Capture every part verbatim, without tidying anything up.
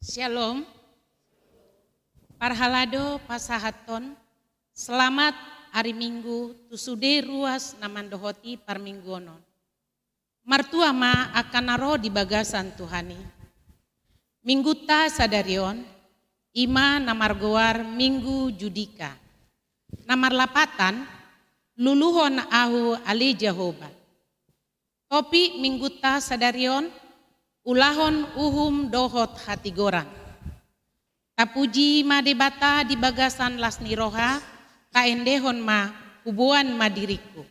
Shalom. Parhalado pasahathon selamat ari Minggu tu sude ruas na mandohoti parmingguon on. Martua ma angka na ro di bagasan Tuhan i. Minggunta sadari on, i ma na margoar Minggu Judika. Na marlapatan, luluhon ahu ale Jahowa. Topik Minggunta sadari on, ulahon uhum dohot hatigoran. Tapuji ma Debata di bagasan las ni roha, taendehon ma, huboan ma diringku.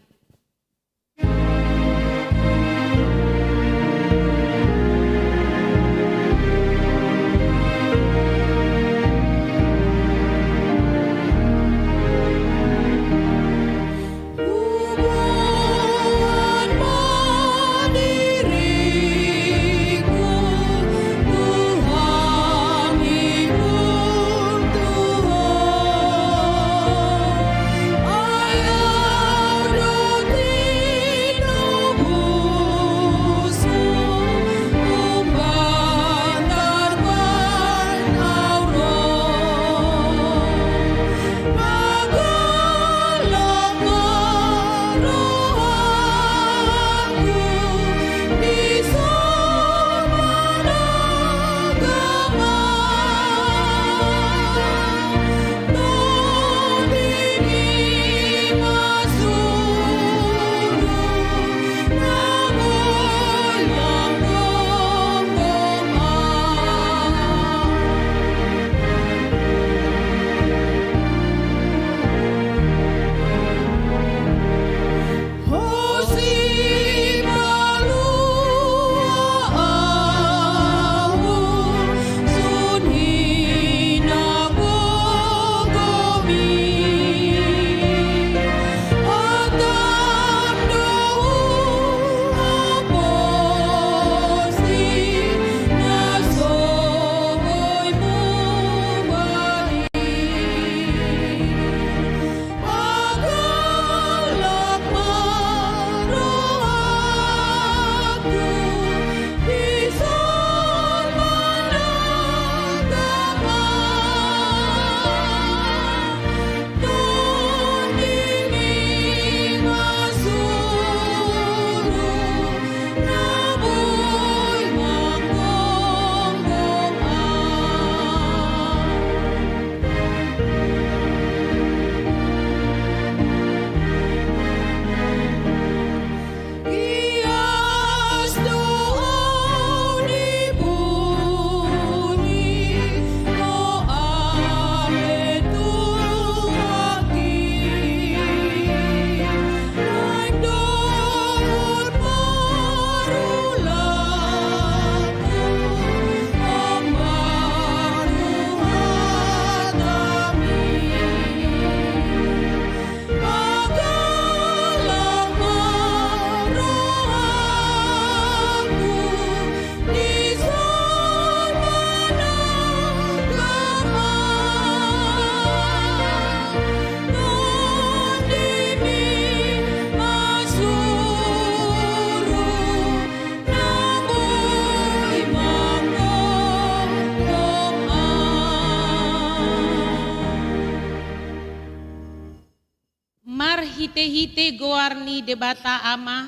Marhitehite goar ni Debata Ama,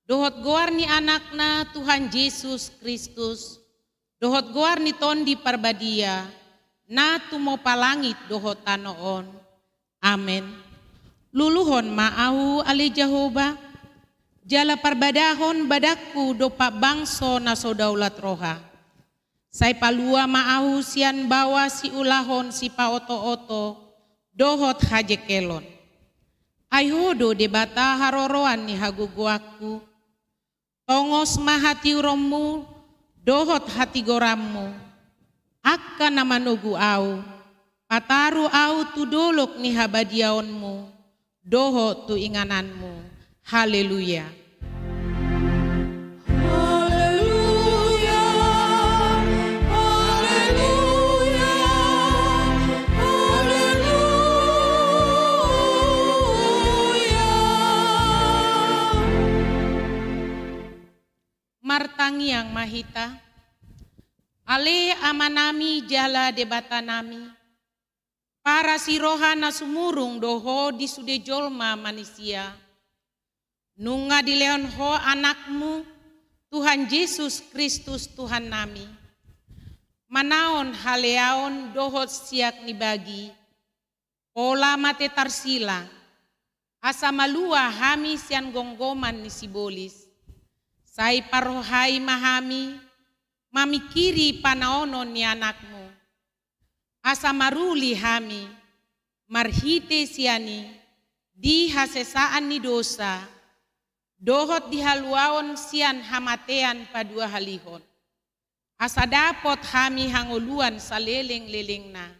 dohot goar ni Anakna Tuhan Jesus Kristus, dohot goar ni Tondi Parbadia, na tumompa langit dohot tano on. Amen. Luluhon ma ahu ale Jahowa, jala parbadahon badanku dompak bangso na so daulat roha. Sai palua ma ahu sian baoa siulahon sipaotooto dohot hajengkelon. Ai Ho do Debata haroroan ni hagogoonku. Tongos ma hatiuronmu dohot hatigoranmu, angka na manogu ahu, pataru ahu tu dolok ni habadiaonmu dohot tu ingananmu. Haleluya. Haleluya, haleluya, haleluya. Martangiang ma hita. Ale Amanami jala Debatanami, parasi roha na sumurung do Ho di sude jolma manisia. Nunga dilehon Ho Anakmu, Tuhan Jesus Kristus Tuhannami, manaon haleaon dohot siak ni bagi, pola mate tarsilang, asa malua hami sian gomgoman ni sibolis. Sai parrohai ma hami mamingkiri panaonon ni Anakmu, asa maruli hami marhite sian i di hasesaan ni dosa dohot di haluaon sian hamatean paduahalihon, asa dapot hami hangoluan salelenglelengna,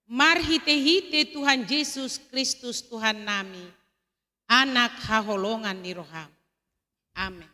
marhitehite Tuhan Jesus Kristus Tuhannami, Anak haholongan ni roham. Amen.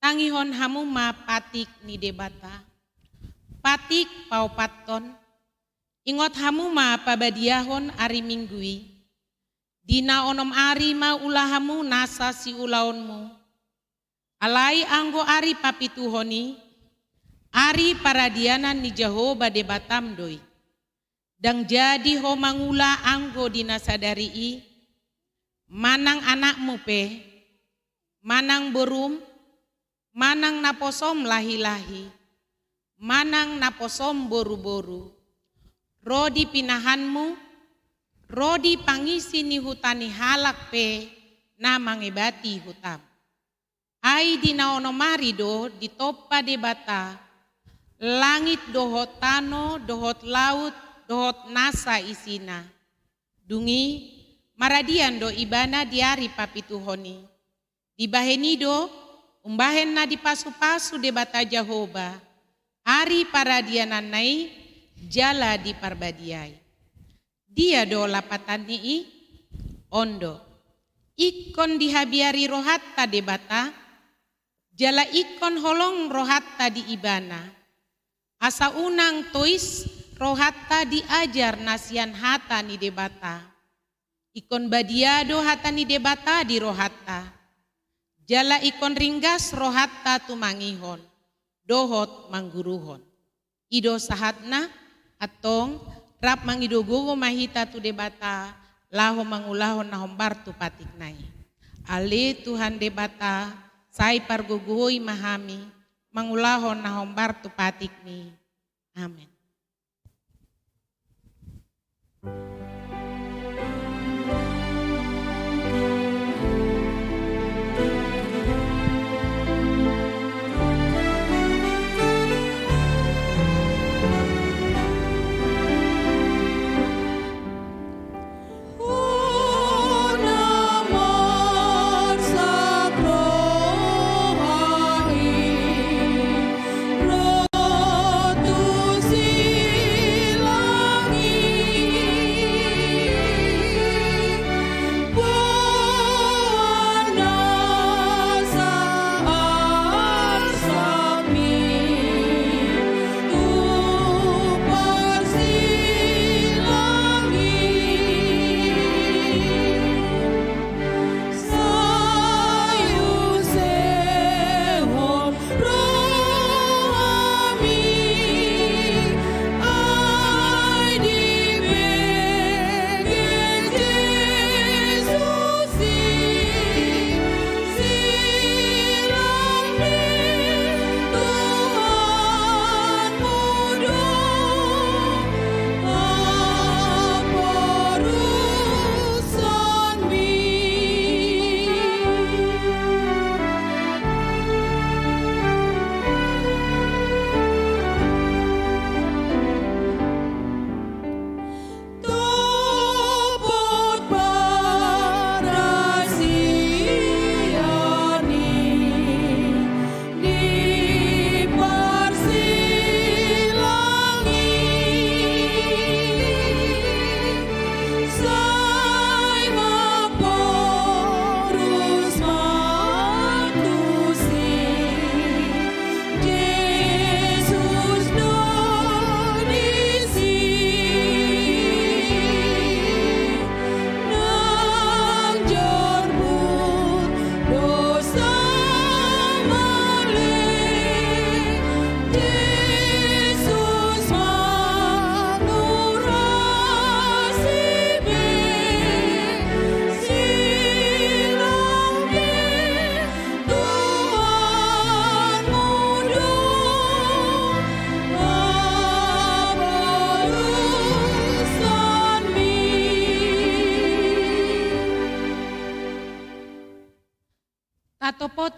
Tangihon hamu ma patik ni Debata. Patik paopathon. Ingot hamu ma pabadiahon ari Minggu i. Di na onom ari ma ula hamu nasa siulaonmu. Alai anggo ari papituhon i, ari paradianan ni Jahowa Debatam do i. Ndang jadi ho mangula anggo di na sadari i, manang anakmu pe, manang borum, manang naposom lahilahi, manang naposom boruboru, ro di pinahanmu, ro di pangisi ni huta ni halak pe na mangebati hutam. Ai di na onom ari do ditompa Debata langit dohot tano dohot laut dohot nasa isina. Dung i, maradian do Ibana di ari papituhon i. Dibahen i do, umbahen na dipasupasu Debata Jahowa ari paradiananna i jala diparbadiai. Dia do lapatan ni i? On do. Ingkon dihabiari rohanta Debata, jala ingkon holong rohanta di Ibana. Asa unang tois rohanta di ajar na sian hata ni Debata. Ingkon badia do hata ni Debata di rohanta. Jala ingkon ringgas rohanta tumangihon dohot mangguruhon. I do sahatna, antong, rap mangido gogo ma hita tu Debata, laho mangulahon na hombar tu patikna i. Ale Tuhan Debata, sai pargogoi ma hami, mangulahon na hombar tu patikmi. Amen.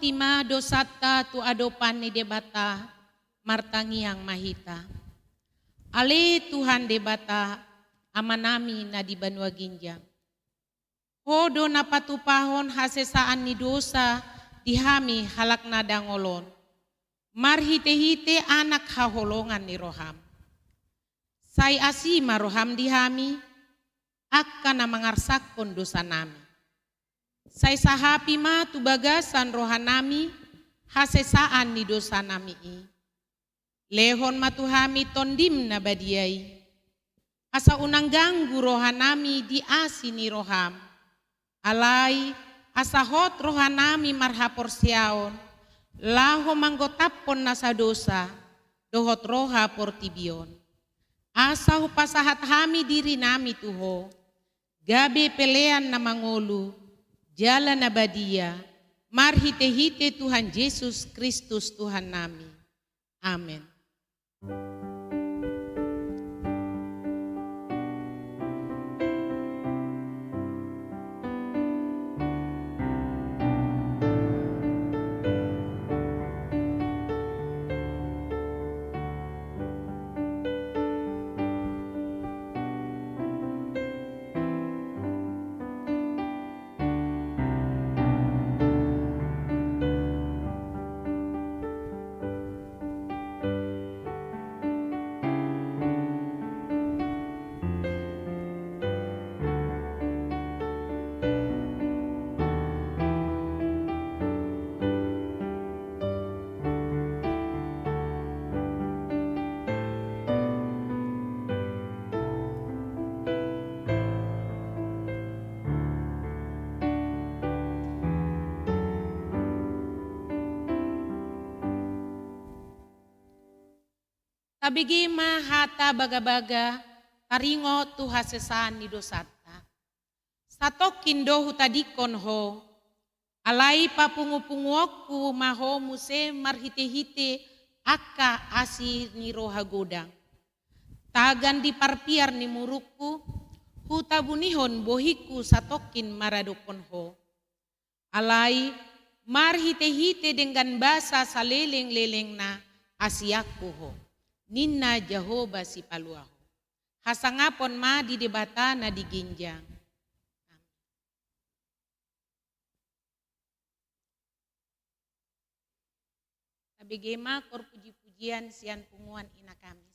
Tima dosanta tu adopan ni Debata, martangiang ma hita. Ale Tuhan Debata, Amanami na di banua ginjang. Ho do na patupahon hasesaan ni dosa di hami halak na dangol on, marhite-hite Anak haholongan ni roham. Sai asi ma roham di hami, angka na mangarsakkon dosanami. Sai sahapi ma tu bagasan rohanami hasesaan ni dosanami i. Lehon ma tu hami Tondim na badia i, asa unang ganggu rohanami di asi ni roham. Alai asa hot rohanami marhaporseaon, laho manggotaphon nasa dosa dohot roha portibi on. Asa hupasahat hami dirinami tu Ho, gabe pelean na mangolu, jala na badia, marhite-hite Tuhan Jesus Kristus Tuhannami. Amen. Tabege ma hata bagabaga taringot tu hasesaan ni dosanta. Satongkin do hutadingkon ho, alai papungupunguonku ma ho muse marhitehite angka asi ni roha godang. Tagan di parpiar ni murukku, hutabunihon bohingku satongkin maradophon ho. Alai marhitehite denggan basa salelenglelengna asianku ho, ninna Jahowa Sipaluahon. Hasangapon ma di Debata na di ginjang. Amin. Tabege ma koor pujipujian sian punguan Ina Kamis.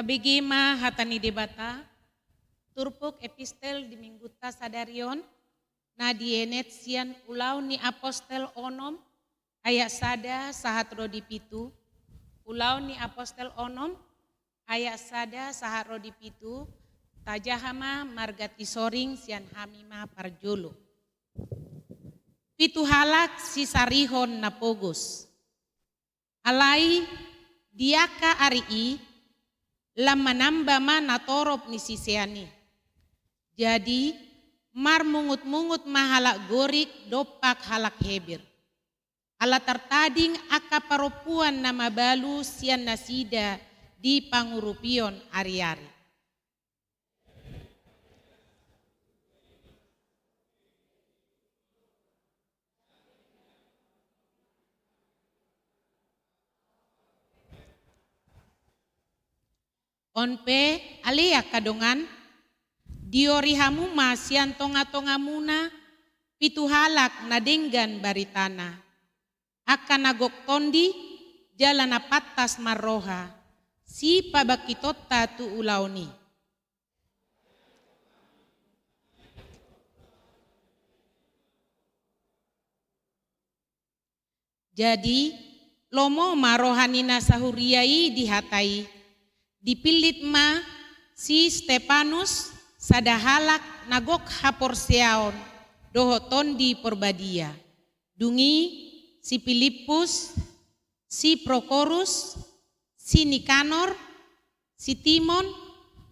Tabege ma hata ni Debata. Turpuk epistel di minggunta sadari on, na dienet sian Ulaon ni Apostel onom ayat sada sahat ro di pitu. Ulaon ni Apostel onom ayat sada sahat ro di pitu. Tajaha ma marga tisoring sian hami ma parjolo. Pitu halak sisarihon na pogos. Alai di angka ari i, lam manamba ma natorop ni sisean i. Jadi, marmungut-mungut ma halak Gorik dompak halak Heber. Ala tartading angka parompuan na mabalu sian nasida di pangurupion ari-ari. On pe, ale angka dongan, diori hamu ma sian tonga-tongamuna pitu halak na denggan baritana. Angka na gok tondi, jala na pantas marroha, sipabangkitonta tu ulaon i. Jadi, lomo ma roha ni na sahuria i di hata i. Dipillit ma si Stepanus, sada halak na gok haporseaon dohot Tondi Porbadia. Dung i si Pilippus, si Prokorus, si Nikanor, si Timon,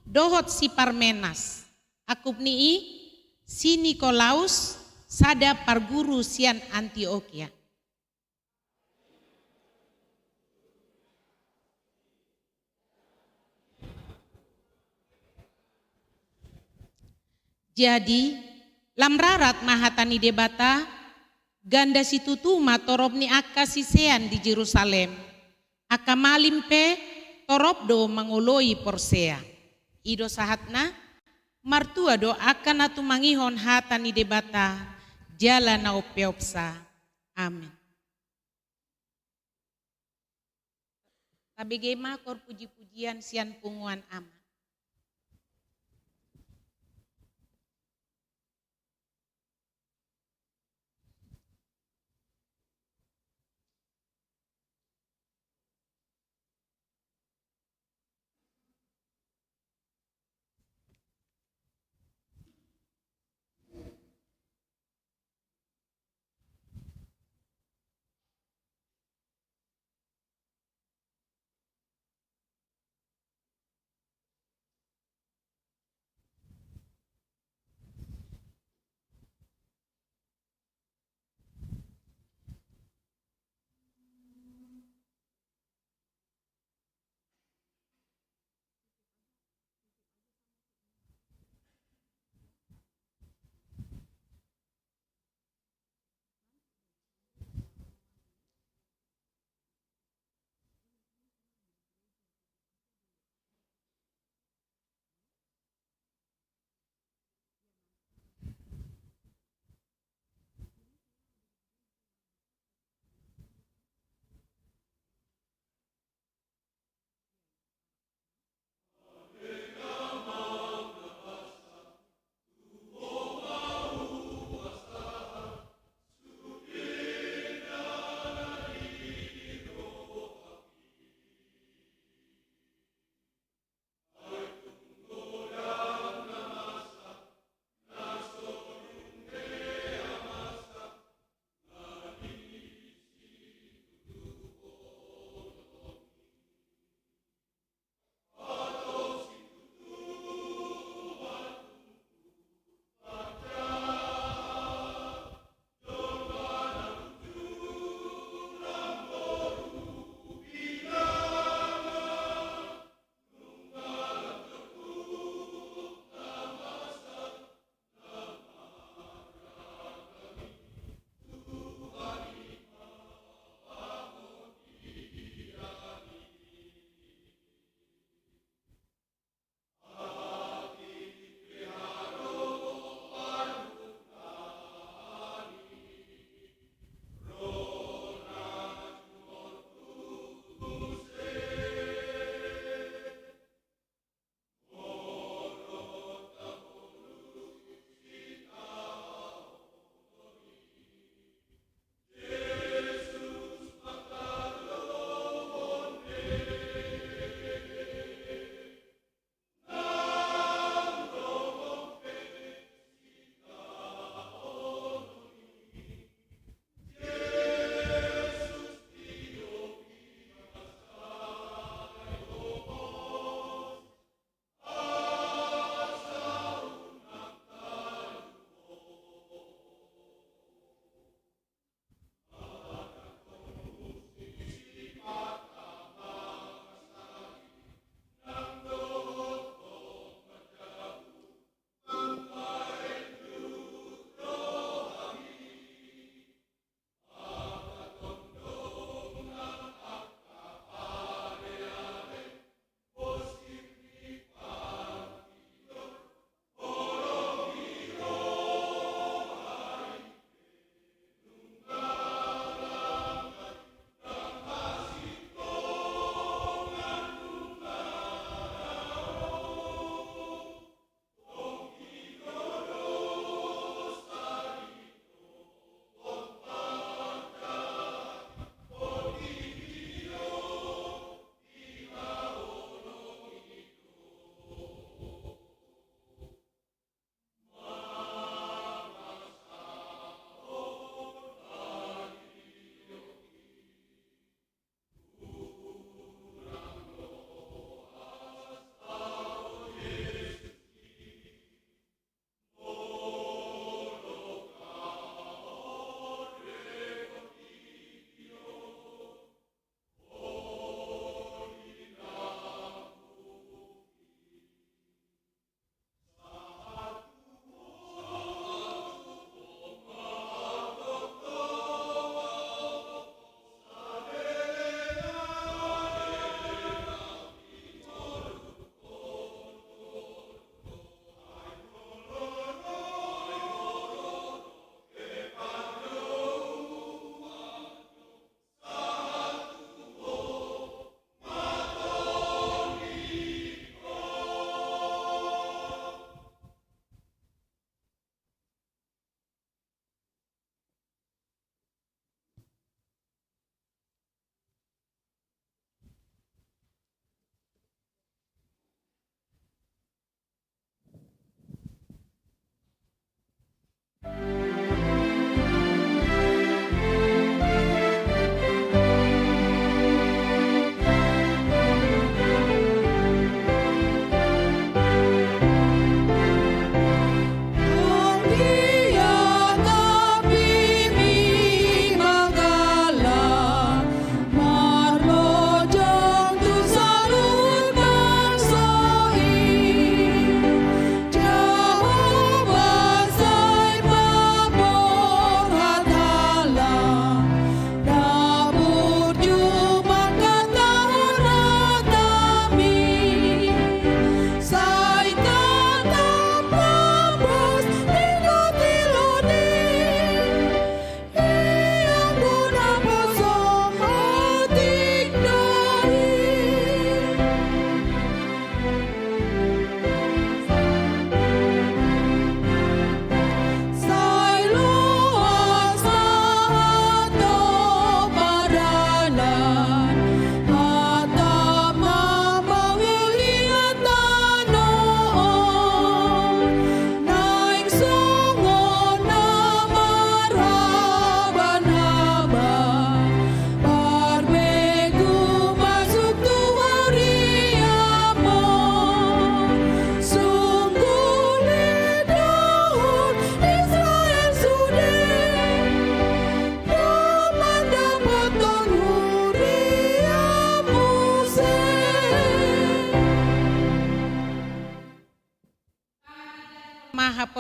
dohot si Parmenas. Angkup ni i si Nikolaus, sada parguru sian Antiokia. Jadi, lam rarat ma hata ni Debata, ganda situtu ma torop ni angka sisean di Jerusalem. Angka malim pe torop do mangoloi porsea. I do sahatna. Martua do angka na tumangihon hata ni Debata, jala na umpeopsa. Amen. Tabege ma hor puji-pujian sian punguan ama.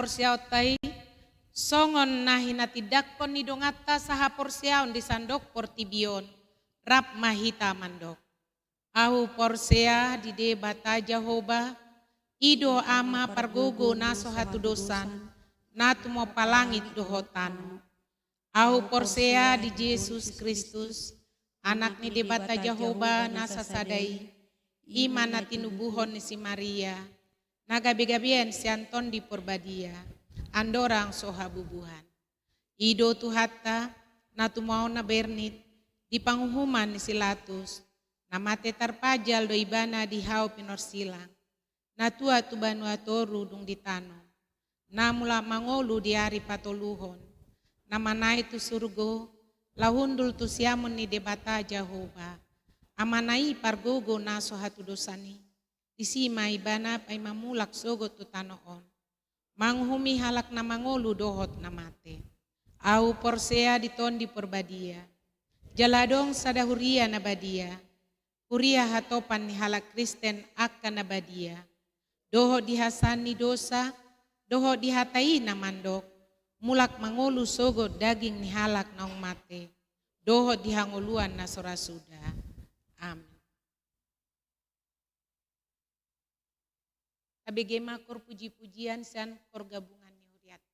Sahaporseaonta i, songon na hinatindangkon ni donganta sahaporseaon di sandok portibi on, rap ma hita mandok. Ahu porsea di Debata Jahowa, i do Ama pargogo na so hatudosan, na tumompa langit dohot tano. Ahu porsea di Jesus Kristus, Anak ni Debata Jahowa na sasada i, i ma na tinubuhon ni si Maria, na gabegabean sian Tondi Porbadia, andorang so habubuhan. I do Tuhanta, na tumaon na bernit, di panguhuman ni si Latus, na mate tarpajal do ibana di hau pinorsilang, na tua tu banua toru dung ditanom, na mulak mangolu di ari patoluhon, na manaek tu surgo, laho hundul tu siamun ni Debata Jahowa, Amana i pargogo na so hatudosan i, disi ma ibana paima mulak sogot tu tano on. Manguhumi halak na mangolu dohot na mate. Ahu porsea di Tondi Porbadia. Jala adong sada huria na badia. Huria hatopan ni halak Kristen angka na badia. Dohot di hasaan ni dosa, dohot di hata i na mandok. Mulak mangolu sogot daging ni halak naung mate. Dohot di hangoluan na so ra suda. Amin. Tabege ma kor puji-pujian sian kor gabungan ni hurianta.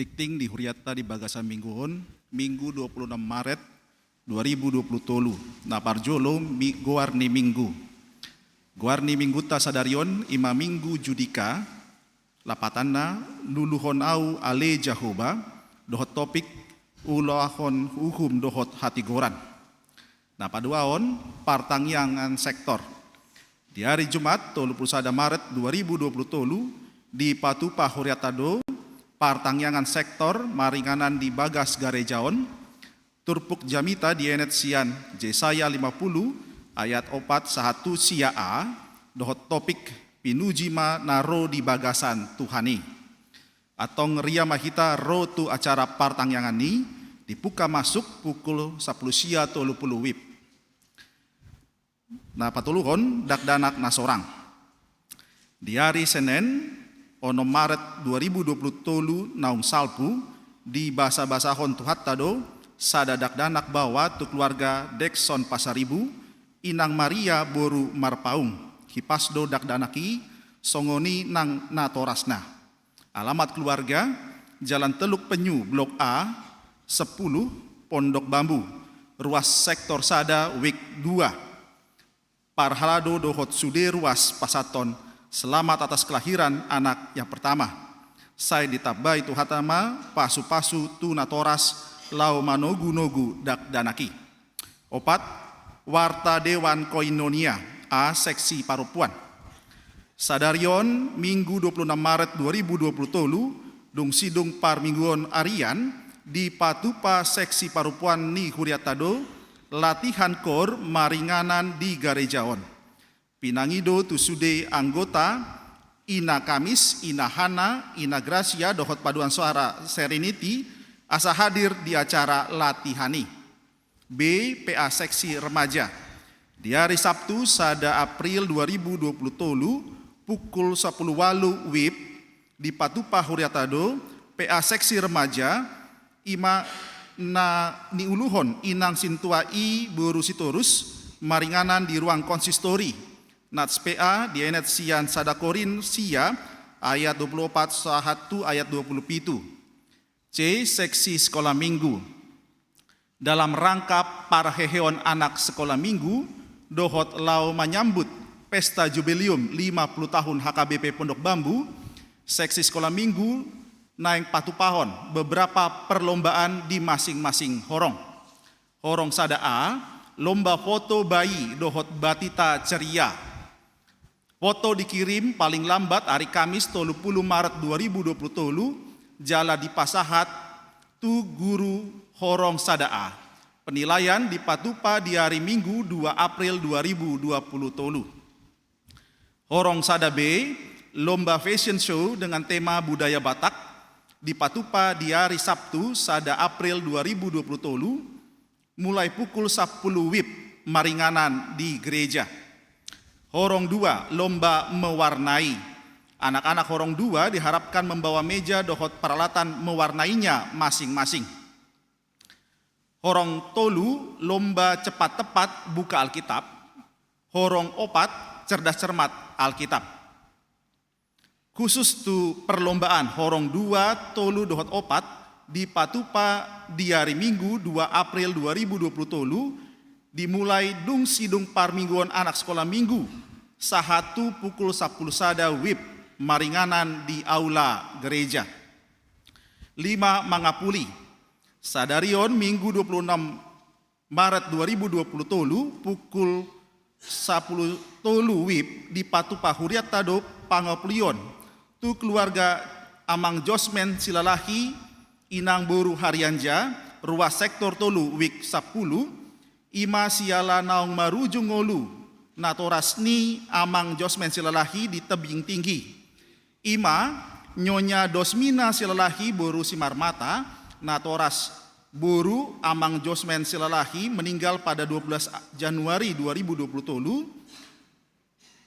Tingting di huriatta di bagasan minggu on, Minggu dua puluh enam Maret dua ribu dua puluh tolu. Na parjolo, mi-, goar ni minggu. Goar ni minggunta sadari on i ma Minggu Judika, lapatanna, Luluhon Ahu Ale Jahowa, dohot topik, Ulahon Uhum dohot Hatigoran. Na paduahon, partangiangan sektor. Di ari Jumat, tolu puluh sada Maret dua ribu dua puluh tolu, dipatupa huriatta do partangiangan sektor maringanan di bagas gareja on. Turpuk jamita dienet sian Jesaya lima puluh ayat opat sahat tu sia a, dohot topik, Pinuji ma na ro di bagasan Tuhan i. Antong ria ma hita ro tu acara partangiangan i, dipungka masuk pukul sampulu sia tolu puluh wib. Na patoluhon, dakdanak na sorang. Di ari Senen, onom Maret dua ribu dua puluh tolu naung salpu, dibasabasahon Tuhanta do sada dakdanak baoa tu keluarga Dekson Pasaribu, inang Maria boru Marpaung. Hipas do dakdanak i, songon i nang natorasna. Alamat keluarga, Jalan Teluk Penyu, Blok A, sepuluh, Pondok Bambu, ruas sektor sada, wik dua. Parhalado dohot sude ruas pasahathon selamat atas kelahiran anak yang pertama. Sai ditambai Tuhanta ma pasupasu tu natoras laho manogunogu dakdanak i. Opat, warta Dewan Koinonia, A seksi parompuan. Sadari on, Minggu dua puluh enam Maret dua ribu dua puluh tolu, dung sidung parmingguon arian, dipatupa seksi parompuan ni huriatta do latihan koor maringanan di gareja on. Pinangido tu sude anggota, Ina Kamis, Ina Hana, Ina Grasia dohot paduan suara Serenity asa hadir di acara latihan i. B, P A seksi remaja. Di ari Sabtu, sada April dua ribu dua puluh tolu, pukul sampulu ualu wib, dipatupa huriatta do P A seksi remaja, i ma na niuluhon inang sintua i boru Sitorus, maringanan di ruang konsistori. Nats P A dienet sian sada Korint sia ayat dua puluh opat sahat tu ayat dua puluh pitu. C, seksi sekolah minggu. Dalam rangka parheheon anak sekolah minggu, dohot laho manyambut pesta jubileum lima puluh tahun H K B P Pondok Bambu, seksi sekolah minggu naeng patupahon beberapa perlombaan di masing-masing horong. Horong sada A, lomba foto bayi dohot batita ceria. Foto dikirim paling lambat ari Kamis tolu puluh Maret dua ribu dua puluh tolu, jala dipasahat tu guru horong sada A. Penilaian dipatupa di ari Minggu dua April dua ribu dua puluh tolu. Horong sada B, lomba fashion show dengan tema budaya Batak, dipatupa di ari Sabtu sada April dua ribu dua puluh tolu, mulai pukul sampulu wib, maringanan di gereja. Horong dua, lomba mewarnai. Anak-anak horong dua diharapkan membawa meja dohot peralatan mewarnainya masing-masing. Horong tolu, lomba cepat tepat buka Alkitab. Horong opat, cerdas cermat Alkitab. Khusus tu perlombaan horong dua, tolu dohot opat, dipatupa di ari Minggu dua April dua ribu dua puluh tolu, dimulai dung sidung parmingguon anak sekolah minggu, sahat tu pukul sampulu sada wib, maringanan di aula gereja. Lima, mangapuli. Sadari on Minggu dua puluh enam Maret dua ribu dua puluh tolu, pukul sampulu tolu wib, dipatupa huriatta do pangapulion tu keluarga Amang Josmen Silalahi, Inang Boru Harianja, ruas sektor tolu, wik sampulu, i ma siala naung marujung ngolu natoras ni Amang Josmen Silalahi di Tebing Tinggi. I ma, Nyonya Dosmina Silalahi boru Simarmata, natoras boru Amang Josmen Silalahi, meninggal pada dua belas Januari dua ribu dua puluh tolu.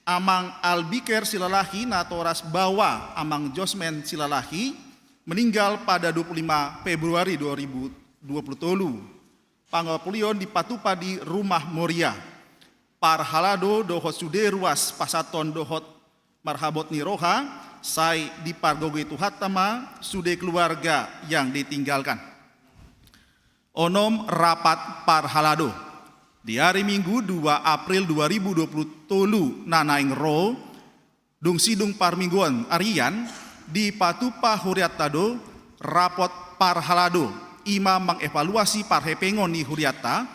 Amang Albiker Silalahi, natoras baoa Amang Josmen Silalahi, meninggal pada dua puluh lima Februari dua ribu dua puluh tolu. Pangapulion dipatupa di Rumah Moria. Parhalado dohot sude ruas pasahathon dohot marhabot ni roha, sai dipargogoi Tuhanta ma sude keluarga yang ditinggalkan. Onom, rapat parhalado. Di ari Minggu dua April dua ribu dua puluh tolu na naeng ro, dung sidung parmingguon arian, dipatupa hurianta do rapot parhalado, i ma mangevaluasi parhepengon ni hurianta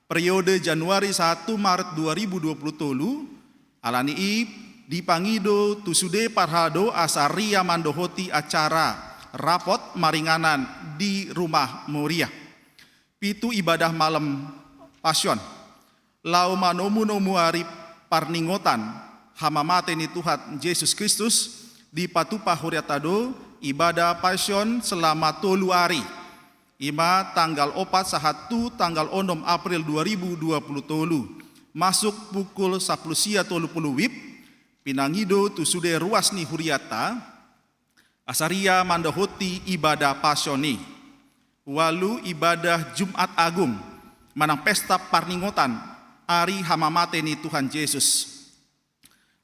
periode Januari sahat tu Maret dua ribu dua puluh tolu. Alani i, dipangido tu sude parhalado asa ria mandohoti acara rapot maringanan di Rumah Moria. Pitu, ibadah malam Pasion. Laho manomunomu ari parningotan hamamate ni Tuhan Jesus Kristus, dipatupa hurianta do ibadah Pasion selama tolu ari, i ma tanggal opat sahat tu tanggal onom April dua ribu dua puluh tolu, masuk pukul sampulu sia tolu pulu WIB, pinangido tu sude ruas ni hurianta, asa ria mandohoti ibadah Pasion i. Ualu, ibadah Jumat Agung manang pesta parningotan ari hamamate ni Tuhan Jesus.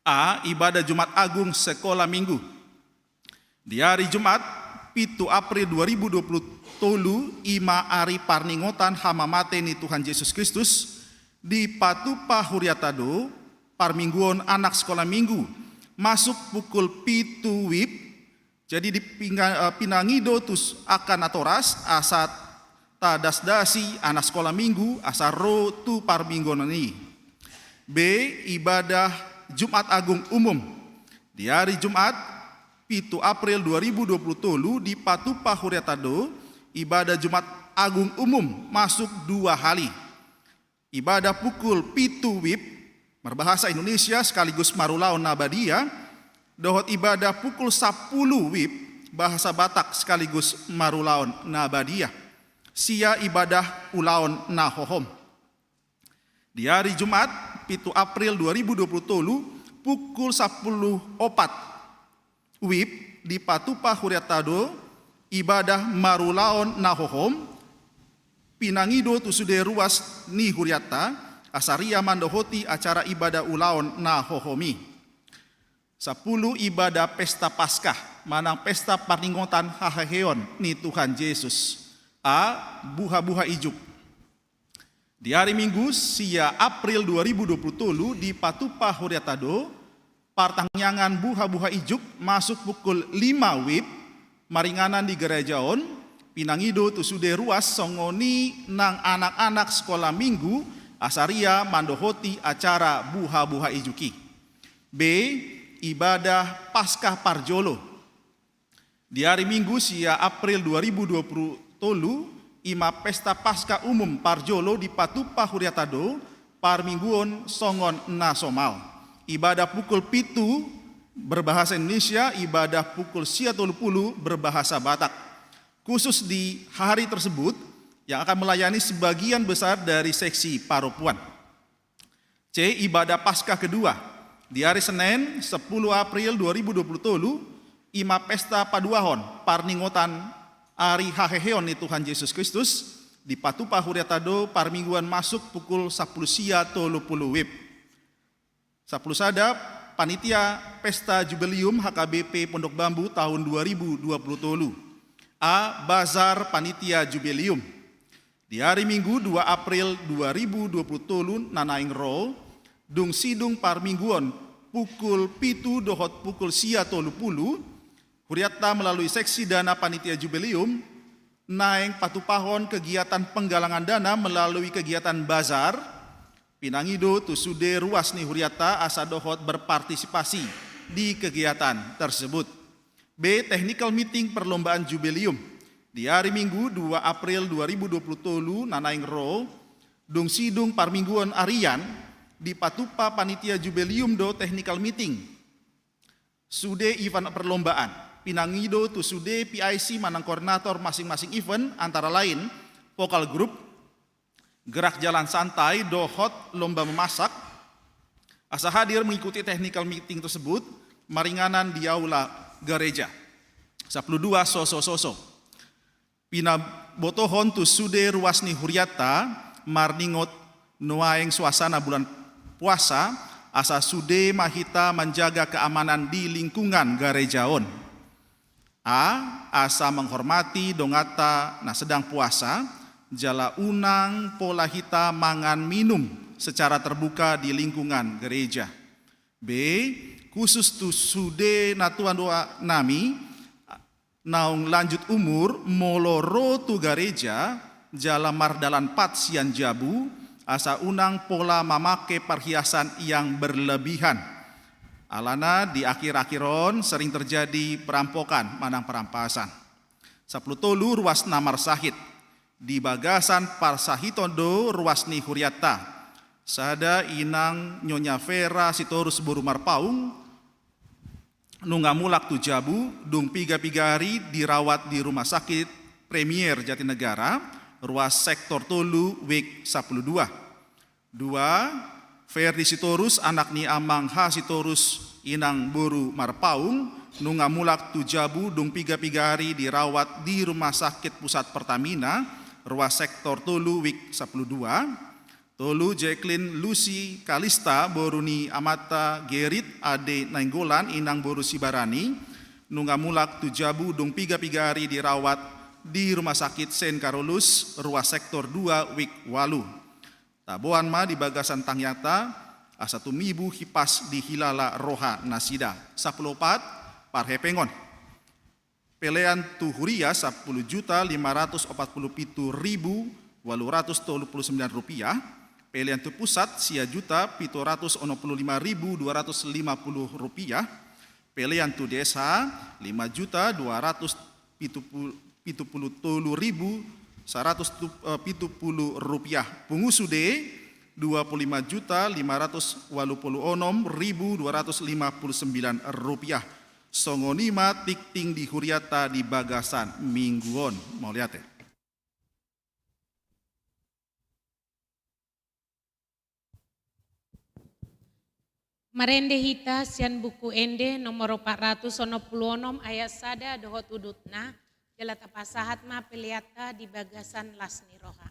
A, ibadah Jumat Agung sekolah Minggu. Di ari Jumat, pitu April dua ribu dua puluh tolu, i ma ari parningotan hamamate ni Tuhan Jesus Kristus, dipatupa hurianta do parmingguon anak sekolah Minggu, masuk pukul pitu WIB. Jadi dipinga-, eh, pinangido tu angka natoras asa tadasdasi anak sekolah Minggu asa ro tu parmingguon i. B, ibadah Jumat Agung umum. Di ari Jumat, pitu April dua ribu dua puluh tolu, dipatupa hurianta do ibadah Jumat Agung umum masuk dua hali. Ibadah pukul pitu WIB, marbahasa Indonesia sekaligus marulaon na badia, dohot ibadah pukul sampulu WIB, bahasa Batak sekaligus marulaon na badia. Sia ibadah ulaon na hohom. Di ari Jumat, pitu April dua ribu dua puluh tolu, pukul sampulu opat WIB, dipatupa hurianta do ibadah marulaon na hohom, pinangido tu sude ruas ni hurianta, asa ria mandohoti acara ibadah ulaon na hohom i. Sampulu, ibadah pesta Paskah manang pesta parningotan haheheon ni Tuhan Jesus. A, buhabuha ijuk. Di ari Minggu sia April dua ribu dua puluh tolu, dipatupa hurianta do partangiangan buhabuha ijuk masuk pukul lima WIB, maringanan di gareja on, pinangido tu sude ruas songon i nang anak-anak sekolah Minggu, asa ria mandohoti acara buhabuha ijuk i. B, ibadah Paskah parjolo. Di ari Minggu sia April dua ribu dua puluh tolu, i ma pesta Paskah umum parjolo, dipatupa hurianta do parmingguon songon na somal. Ibadah pukul pitu berbahasa Indonesia, ibadah pukul sia tolu pulu berbahasa Batak. Khusus di hari tersebut, yang akan melayani sebagian besar dari seksi paropuan. C, ibadah Paskah kedua. Di ari Senen, sampulu April dua ribu dua puluh tolu, i ma pesta paduahon parningotan ari haheheon ni Tuhan Jesus Kristus, dipatupa hurianta do parmingguon masuk pukul sampulu sia tolu pulu WIB. Sampulu sada, panitia pesta Jubileum H K B P Pondok Bambu tahun dua ribu dua puluh tolu. A, bazar panitia Jubileum. Di ari Minggu dua April dua ribu dua puluh tolu na naeng ro, dung sidung parmingguon pukul pitu dohot pukul sia tolu pulu, hurianta melalui seksi dana panitia Jubileum naeng patupahon kegiatan penggalangan dana melalui kegiatan bazar, pinangido tu sude ruas ni hurianta asa dohot berpartisipasi di kegiatan tersebut. B, technical meeting perlombaan Jubileum. Di ari Minggu dua April dua ribu dua puluh tolu na naeng ro, dung sidung parmingguon arian, dipatupa panitia Jubileum do technical meeting. Sude event perlombaan, pinangido tu sude P I C manang koordinator masing-masing event, antara lain vokal grup, gerak jalan santai dohot lomba memasak, asa hadir mengikuti technical meeting tersebut maringanan di aula gareja. Sampulu dua, sosososo. Pinabotohon tu sude ruas ni hurianta marningot nuaeng suasana bulan puasa, asa sude ma hita manjaga keamanan di lingkungan gareja on. A. Asa menghormati donganta na sedang puasa, jala unang pola hita mangan minum secara terbuka di lingkungan gereja. B. Khusus tu sude natua-tua nami naung lanjut umur, molo ro tu gareja jala mardalan pat sian jabu, asa unang pola mamake parhiasan yang berlebihan. Alana di akhir-akhir on sering terjadi perampokan manang parampasan. Sampulu tolu, ruas na marsahit. Di bagasan parsahiton do ruas ni hurianta. Sada inang Nyonya Vera Sitorus boru Marpaung, nunga mulak tu jabu, dung piga-piga ari dirawat di Rumah Sakit Premier Jatinegara, ruas sektor tolu, wik sampulu dua. Dua, Ferdi Sitorus, anak ni Amang H Sitorus, inang boru Marpaung, nunga mulak tu jabu, dung piga-piga ari dirawat di Rumah Sakit Pusat Pertamina, ruas sektor tolu, wik sampulu dua. Tolu, Jacqueline Lucy Kalista, boru ni amanta Gerit, ade Nainggolan, inang boru Sibarani, nunga mulak tu jabu, dung piga-piga ari dirawat di Rumah Sakit Saint Carolus, ruas sektor dua, wik walu. Taboan ma di bagasan tangiangta, asa tumibu hipas dihilala roha nasida. Sampulu opat, parhepengon. Pelean tu huria, sampulu juta lima ratus opat pulu pitu ribu walu ratus tolu pulu sembilan rupiah. Pelean tu pusat, sia juta pitu ratus onom pulu lima ribu dua ratus lima pulu rupiah. Pelean tu desa, lima juta dua ratus pitu pulu, pitu pulu tolu ribu saratus tu, eh, pitu pulu rupiah. Pungu sude, dua pulu lima juta lima ratus walu pulu onom ribu dua ratus lima pulu sembilan rupiah. Songon i ma tingting di hurianta di bagasan minggu on. Mauliate. Marende hita sian Buku Ende nomor opat ratus onom pulu onom ayat sada dohot udutna, jala tapasahat ma peleanta di bagasan las ni roha.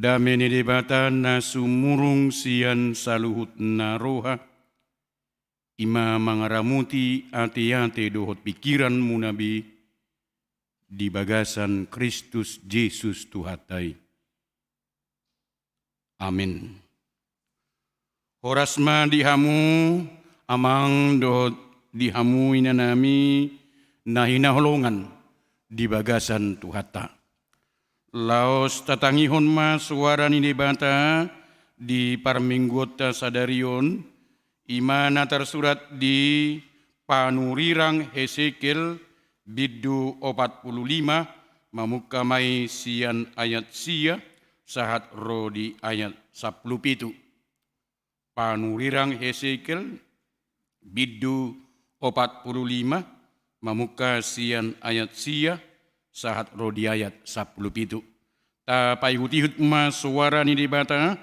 Dame ni Debata na sumurung sian saluhut na roha, i ma mangaramoti ateate dohot pingkiranmuna be di bagasan Kristus Jesus Tuhanta i. Amin. Horas ma di hamu amang dohot di hamu inanami na hinaholongan di bagasan Tuhanta. Laos tatangihon ma soara ni Debata di parmingguonta sadari on, i ma na tarsurat di Panurirang Hesekiel bindu opat pulu lima, mamungka ma i sian ayat sia sahat ro di ayat sampulu pitu. Panurirang Hesekiel bindu opat pulu lima, mamungka sian ayat sia sahat ro di ayat sampulu pitu. Tapaihutihut ma soara ni Debata.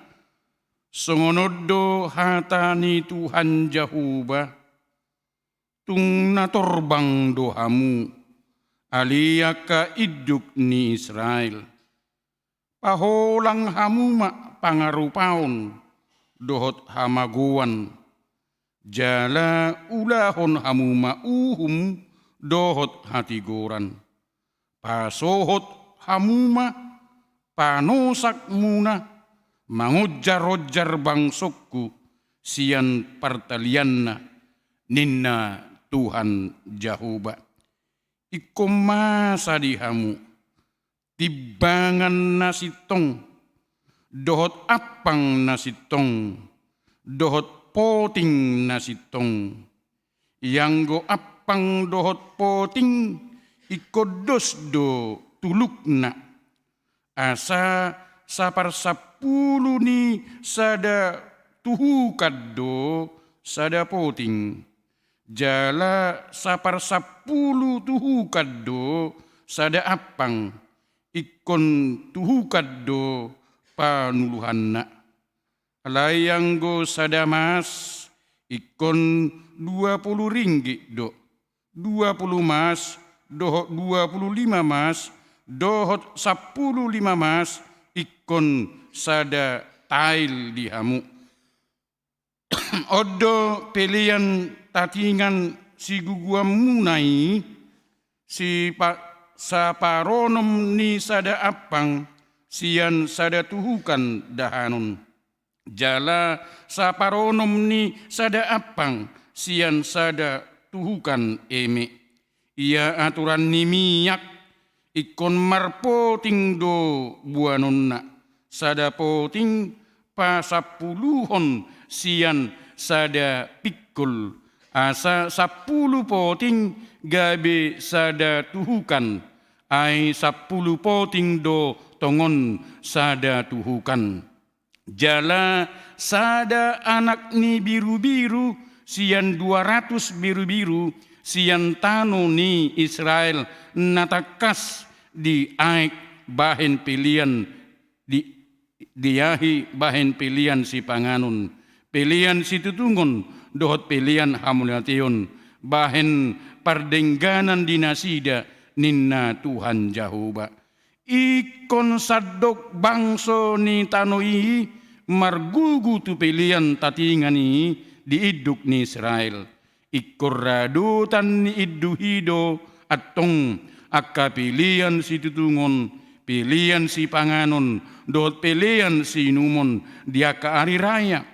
Songon on do hata ni Tuhan Jahowa: Tung na torbang do hamu, ale angka induk ni Israel. Paholang hamu ma pangarupaon dohot hamagoan, jala ulahon hamu ma uhum dohot hatigoran. Pasohot hamu ma panosakmuna mangonjaronjar bangsongku sian partalianna, ninna Tuhan Jahowa. Ingkon masa di hamu timbangan na sintong, dohot ampang na sintong, dohot poting na sintong. Ianggo ampang dohot poting ingkon dos do tulukna, asa saparsampulu ni sada tuhukan do sada poting, jala saparsampulu tuhukan do sada ampang, ingkon tuhukan do panuluhanna. Alai anggo sada mas, ingkon dua pulu ringgit do. Dua pulu mas, dohot dua pulu lima mas, dohot sampulu lima mas, ingkon sada tail di hamu. On do pelean tatingan siguguanmuna i, sipa-, saparonom ni sada ampang sian sada tuhukan dahanon, jala saparonom ni sada ampang sian sada tuhukan eme. Ia aturan ni miak, ingkon marpoting do boanonna, sada poting pasampuluhon sian sada pingkol, asa sampulu poting gabe sada tuhukan, ai sampulu poting do tongon sada tuhukan. Jala sada anak ni birubiru sian dua ratus birubiru sian tano ni Israel na tangkas diaek bahen pelean di, diahi bahen pelean sipanganon, pelean situtungon dohot pelean hamauliateon, bahen pardengganan di nasida, ninna Tuhan Jahowa. Ingkon sandok bangso ni tano i margugu tu pelean tatingan i di induk ni Israel. Ingkon radotan ni induk i do antong angka pelean situtungon, pelean sipanganon, dohot pelean siinumon di angka ari raya,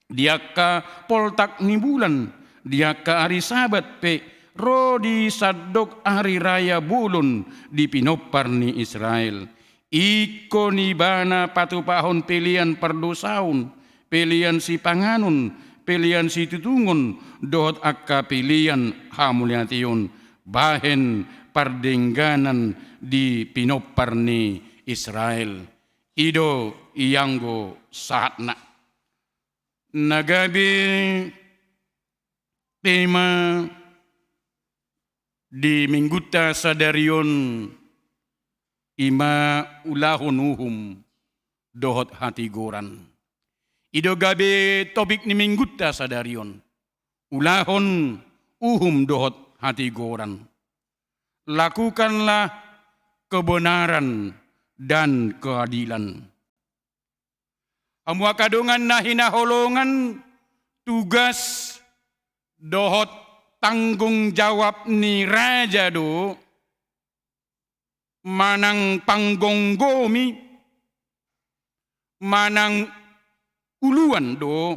di angka poltak ni bulan, di angka ari Sabat pe, ro di sandok ari raya bolon di pinompar ni Israel. Ingkon ibana patupahon pelean pardosaon, pelean sipanganon, pelean situtungon, dohot angka pelean hamauliateon, bahen pardengganan di pinompar ni Israel. I do ianggo sahatna. Na gabe tema di minggunta sadari on, i ma ulahon uhum dohot hatigoran. I do gabe topik ni minggunta sadari on, ulahon uhum dohot hatigoran. Lakukanlah kebenaran dan keadilan. Hamu angka dongan na hinaholongan, tugas dohot tanggung jawab ni raja do manang panggomgomi, manang uluan do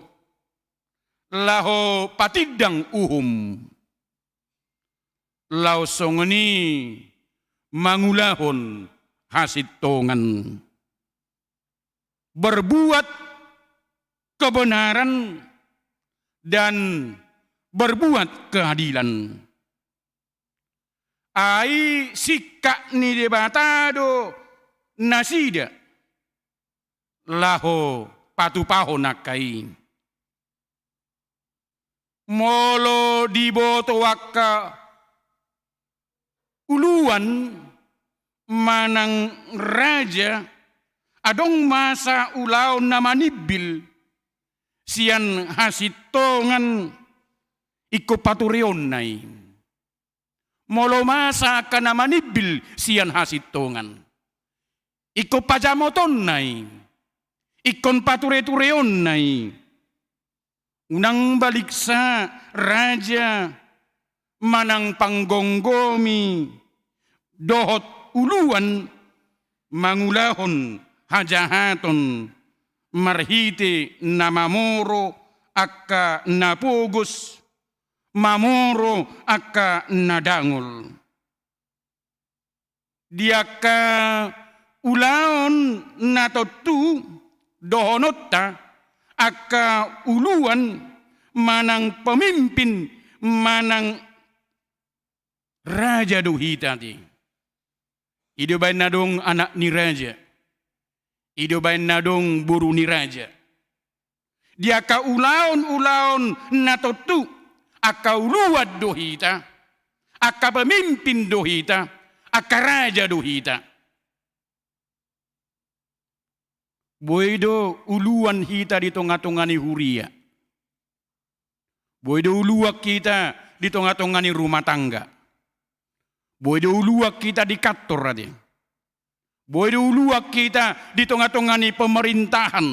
laho patindang uhum, laos songon i mangulahon hasintongan, berbuat kebenaran, dan berbuat keadilan. Ai singkat ni Debata do nasida laho patupahon angka i. Molo diboto angka uluan manang raja, adong masa ulaon na manimbil sian hasintongan, ingkon patureonna i. Molo masa angka na manimbil sian hasintongan, ingkon pajamotonna i, ingkon paturetureonna i. Unang baliksa raja manang panggomgomi dohot uluan mangulahon hajahaton marhite na mamoro angka na pogos, mamoro angka na dangol. Di angka ulaon na tontu dohononta, angka uluan manang pemimpin manang raja do hita, ate. I do baen na adong anak ni raja, i do baen na adong boru ni raja. Di angka ulaon-ulaon na tontu, angka uluan do hita, angka pemimpin do hita, angka raja do hita. Boi do uluan hita di tonga-tonga ni huria. Boi do uluan hita di tonga-tonga ni rumah tangga. Boi do uluan hita di kantor, ate. Boi do uluan hita di tonga-tonga ni pemerintahan.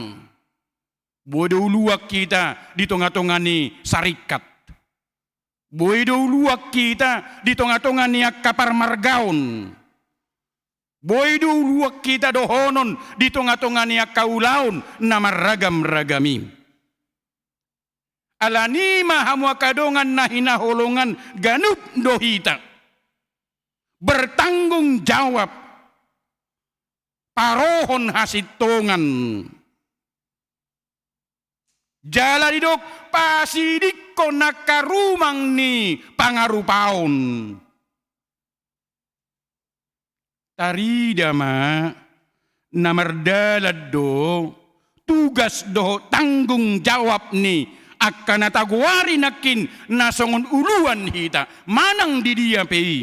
Boi do uluan hita di tonga-tonga ni sarikat. Boi do uluan hita di tonga-tonga ni angka parmargaon. Boi do uluan hita dohonon di tonga-tonga ni angka ulaon na marragam-ragam i. Alani i ma, hamu angka dongan na hinaholongan, ganup do hita bertanggung jawab parohon hasintongan. Jala didok, pasidingkon angka rumang ni pangarupaon. Tarida ma, na mardalan do tugas dohot tanggung jawab ni angka na tagoari nangkin na songon uluan hita, manang di dia pe i.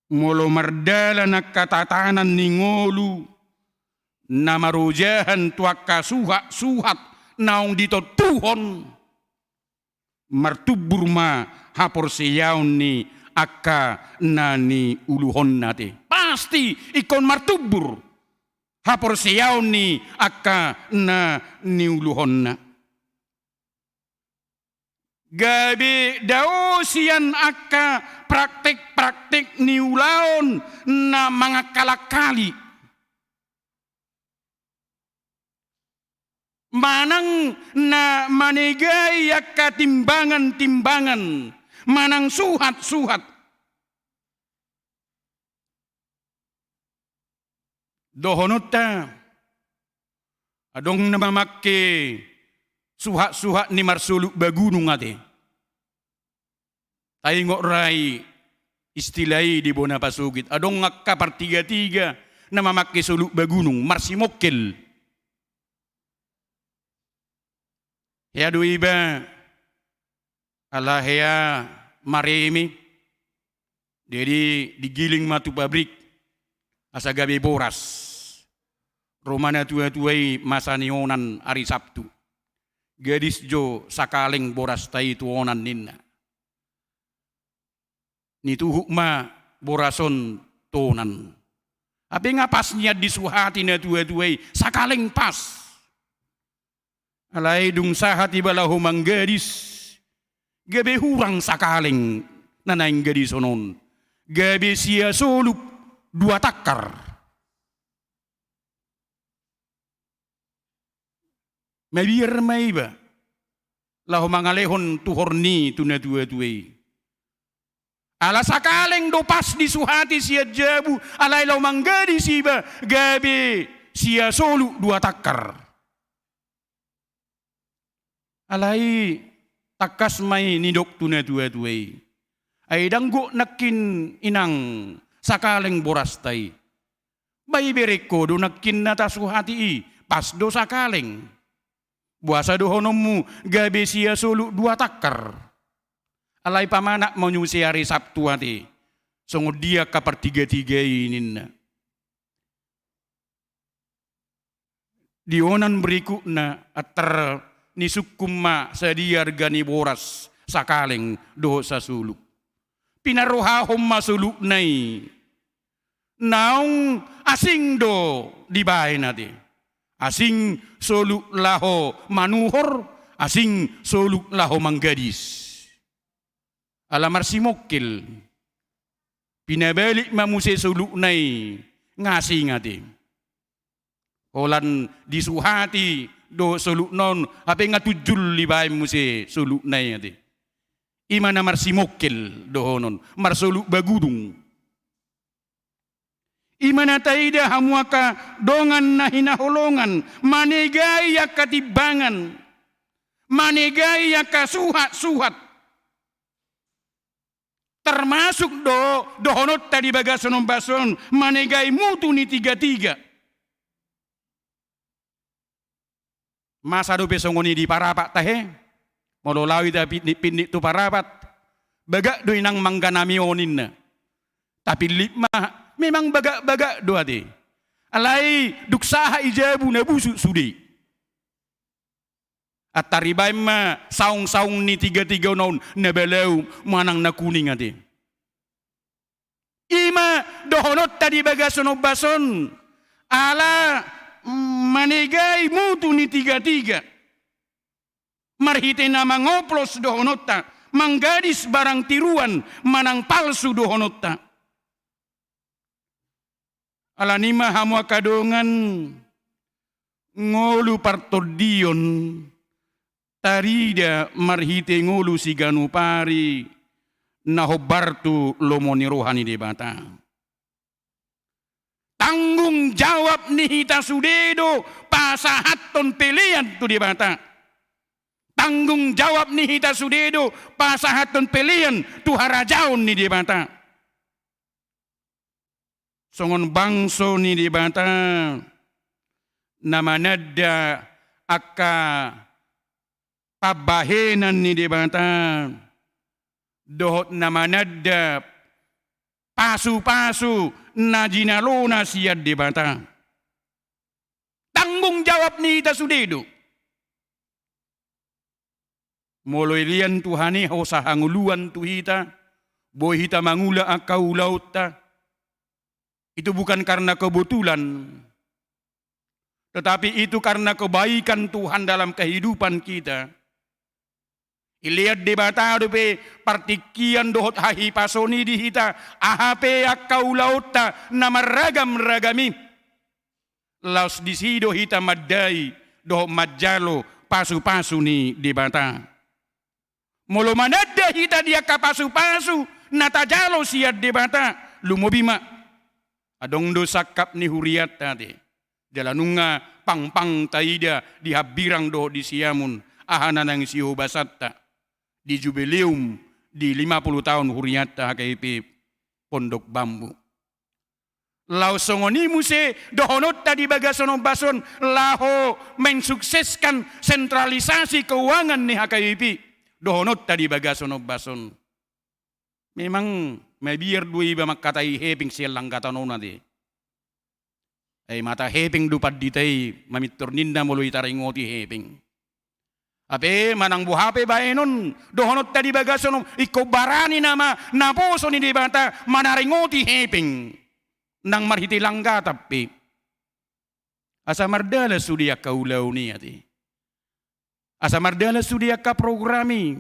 Molo mardalan angka tatanan ni ngolu na marojahan tu angka suhat-suhat naung ditontuhon, martumbur ma haporseaon ni angka na niuluhonna, ate. Pasti ingkon martumbur haporseaon ni angka na niuluhonna. Gabe dao sian angka praktek-praktek ni ulaon na mangakal-akali, manang na manegai angka timbangan-timbangan, manang suhat-suhat. Dohononta, adong na mamangke suhat-suhat ni marsoluk bagunung, ate. Taingot ra i istilah i di bona pasogit. Adong angka partiga-tiga na mamangke soluk bagunung, marsimongkel. Hea do iba, ala hea mareme, jadi digiling ma tu pabrik asa gabe boras. Ro ma natua-tua i masa ni onan ari Sabtu. Gadis jo sakaleng borasta i tu onan, ninna. Nituhuk ma boras on tu onan. Hape nga pas nian disuhati natuatua i, sakaleng pas. Alai dung sahat iba laho manggadis, gabe hurang sakaleng na naeng gadison on, gabe sia solup dua tangkar. Mabiar ma iba laho mangalehon tuhor ni i tu natuatua i. Ala sakaleng do pas disuhati sian jabu, alai laho manggadis iba gabe sia solup dua tangkar. Alai tangkas ma i nidok tu natuatua i, ai ndang gok nangkin inang sakaleng borasta i. Ba iberengko do nangkin na tasuhati i, pas do sakaleng. Boasa dohononmu gabe sia solup dua tangkar? Alai pamanat ma muse ari Sabtu ate, songon dia angka partigatiga i ninna. Di onan berikutna antar ni sungkun ma sadia arga ni boras sakaleng dohot sasolup. Pinarohahon ma solupna i. Naung asing do dibaen ate. Asing solup laho manuhor, asing solup laho manggadis. Ala marsimongkel. Pinabalik ma muse solupna i, nga asing ate. Holan disuhati dohot solupna on, hape nga tunjul dibaen muse solupna i ate. I ma na marsimongkel dohonon, marsolup bagudung. I ma na taida hamu angka dongan na hinaholongan, manegai angka timbangan, manegai angka suhatsuhat. Termasuk do dohononta di bagasan ombas on, manegai mutu ni tigatiga. Masa dope songon i di Parapat tahe? Molo laho hita pitnik-pitnik tu Parapat, bagak do inang mangganami on ninna. Tapillit ma, memang bagak-bagak do ate. Alai dung sahat i jabu na busuk sude. Antar ibaen ma saung-saung ni tigatiga on na balau manang na kuning ate. I ma dohononta di bagasan ombas on, ala manegai mutu ni tigatiga. Marhite na mangoplos dohononta, manggadis barang tiruan manang palsu dohononta. Alani i ma hamu angka dongan, ngolu partondion tarida marhite ngolu siganup ari na hombar tu lomo ni roha ni Debata. Tanggung jawab ni hita sude do pasahathon pelean tu Debata. Tanggung jawab ni hita sude do pasahathon pelean tu harajaon ni Debata. Songon bangso ni Debata na mananda angka pambahenan ni Debata, dohot na mananda pasupasu na jinalona sian Debata. Tanggung jawab ni hita sude do. Molo ilean Tuhan i hosa hangoluan tu hita, boi hita mangula angka ulaonta, itu bukan karena kebetulan, tetapi itu karena kebaikan Tuhan dalam kehidupan kita. Ilean Debata dope partingkian dohot hahipason i di hita, aha pe angka ulaonta na marragam-ragam i. Laos disi do hita mandai dohot manjalo pasupasu ni Debata. Molo mananda hita di angka pasupasu na tajalo sian Debata, lumobi ma. Adong do sangkap ni hurianta ate. Jala nunga pangpang taida di hambirang dohot di siamun, aha na naeng sihobasanta di jubileum di lima puluh tahun hurianta H K I P Pondok Bambu. Laos songon i muse dohononta di bagasan ombas on laho mensukseskan sentralisasi keuangan ni H K I P. Dohononta di bagasan ombas on. Memang mabiar do iba mangkatai hepeng sian langgatan on ate. Ai mata hepeng do pandita i mamintor ninna molo itaringoti hepeng. Hape manang boha pe baenon, dohononta di bagasan on, ingkon barani nama naposo ni Debata manaringoti hepeng. nang marhite langgatan pe. Asa mardalan sude angka ulaon i ate. Asa mardalan sude angka program i.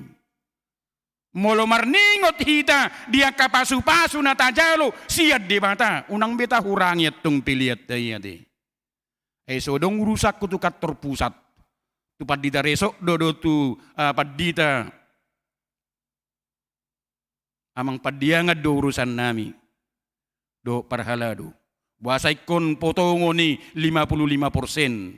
Molo marningot hita di angka pasupasu na tajalo sian Debata, unang be tahurangi antong peleanta i ate. Ai so adong urusanku tu kantor pusat, tu pandita resort do, dohot tu, ah, pandita amang pandiangan do urusannami dohot parhalado. Boasa ingkon potongon i lima puluh lima persen?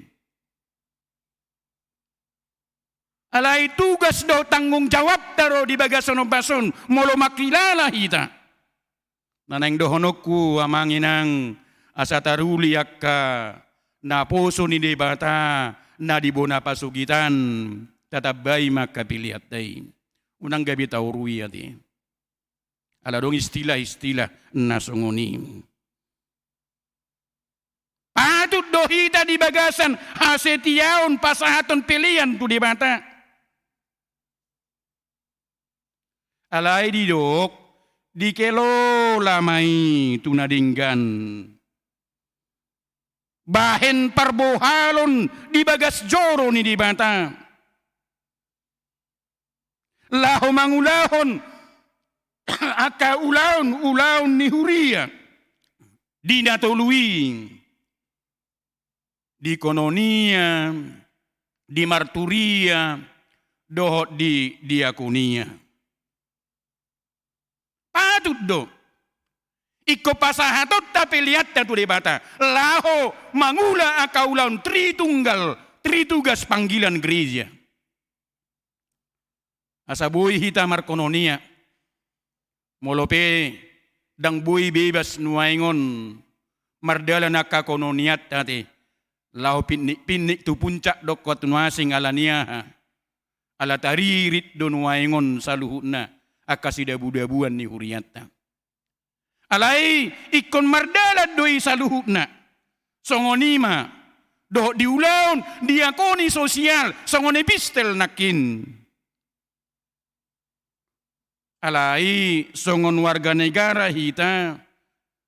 Alai tugas dohot tanggung jawabta do di bagasan ombas on molo mangkilala hita. Na naeng dohononku amang inang, asa taruli angka naposo ni Debata na di bona pasugitan, tatambai ma angka peleanta i. Unang gabe taurui ate. Ala adong istilah-istilah na songon i. Patut do hita di bagasan hasetiaon pasahathon pelean tu Debata. Alai didok, dikelola ma i tu na denggan. Bahen parbohalon di bagas joro ni Debata. Laho mangulahon angka ulaon, ulaon ni huria di na tolu i, di koinonia, di marturia, dohot di diakonia. Patut do ingkon pasahatonta peleanta tu Debata laho mangula angka ulaon Tritunggal, tritugas panggilan gereja. Asa boi hita markoinonia. Molo pe ndang boi bebas nuaeng on mardalan angka koinonianta ate, laho pinnik-pinnik tu puncak dohot tu na asing, ala ni aha? Ala taririt do nuaeng on saluhutna angka sidabu-dabuan ni hurianta. Alai ingkon mardalan do i saluhutna. Songon i ma dohot di ulaon diakoni sosial, songon epistel nangkin. Alai songon warga negara hita,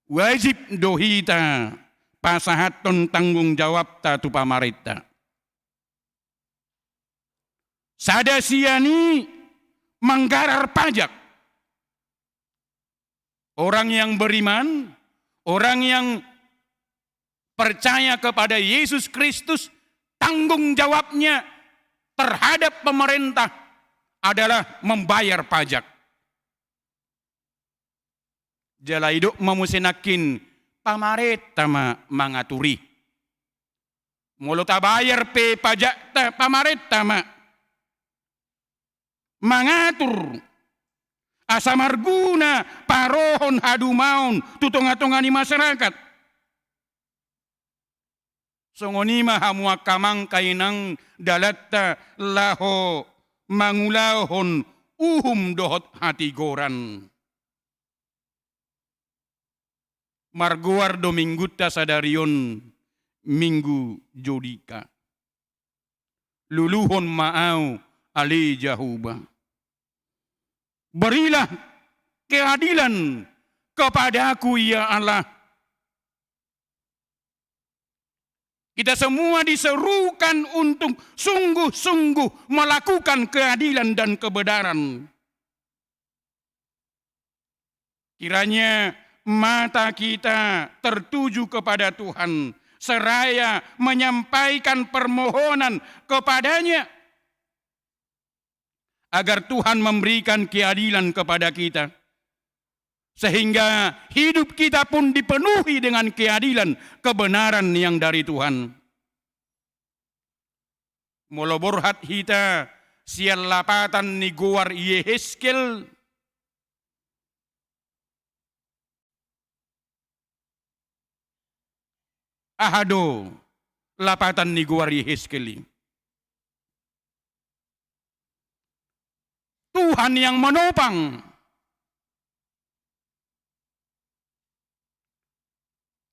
wajib do hita pasahathon tanggung jawabta tu pamarenta. Sada sian i manggarar pajak. Orang yang beriman, orang yang percaya kepada Yesus Kristus, tanggung jawabnya terhadap pemerintah adalah membayar pajak. Jala didok ma muse nangkin, pamarenta ma mangatur i. Molo tabayar pe pajakta, pamarenta ma mangatur asa marguna parohon hadumaon tu tonga-tonga ni masyarakat. Songon i ma hamu angka amang inang dalanta laho mangulahon uhum dohot hatigoran. Margoar do minggunta sadari on Minggu Judika. Luluhon ma ahu ale Jahowa. Berilah keadilan kepadaku, ya Allah. Kita semua diserukan untuk sungguh-sungguh melakukan keadilan dan kebenaran. Kiranya mata kita tertuju kepada Tuhan, seraya menyampaikan permohonan kepada-Nya, agar Tuhan memberikan keadilan kepada kita, sehingga hidup kita pun dipenuhi dengan keadilan, kebenaran yang dari Tuhan. Molo borhat hita sian lapatan ni goar Yehezkiel, aha do lapatan ni goar Yehezkiel i? Tuhan yang menopang.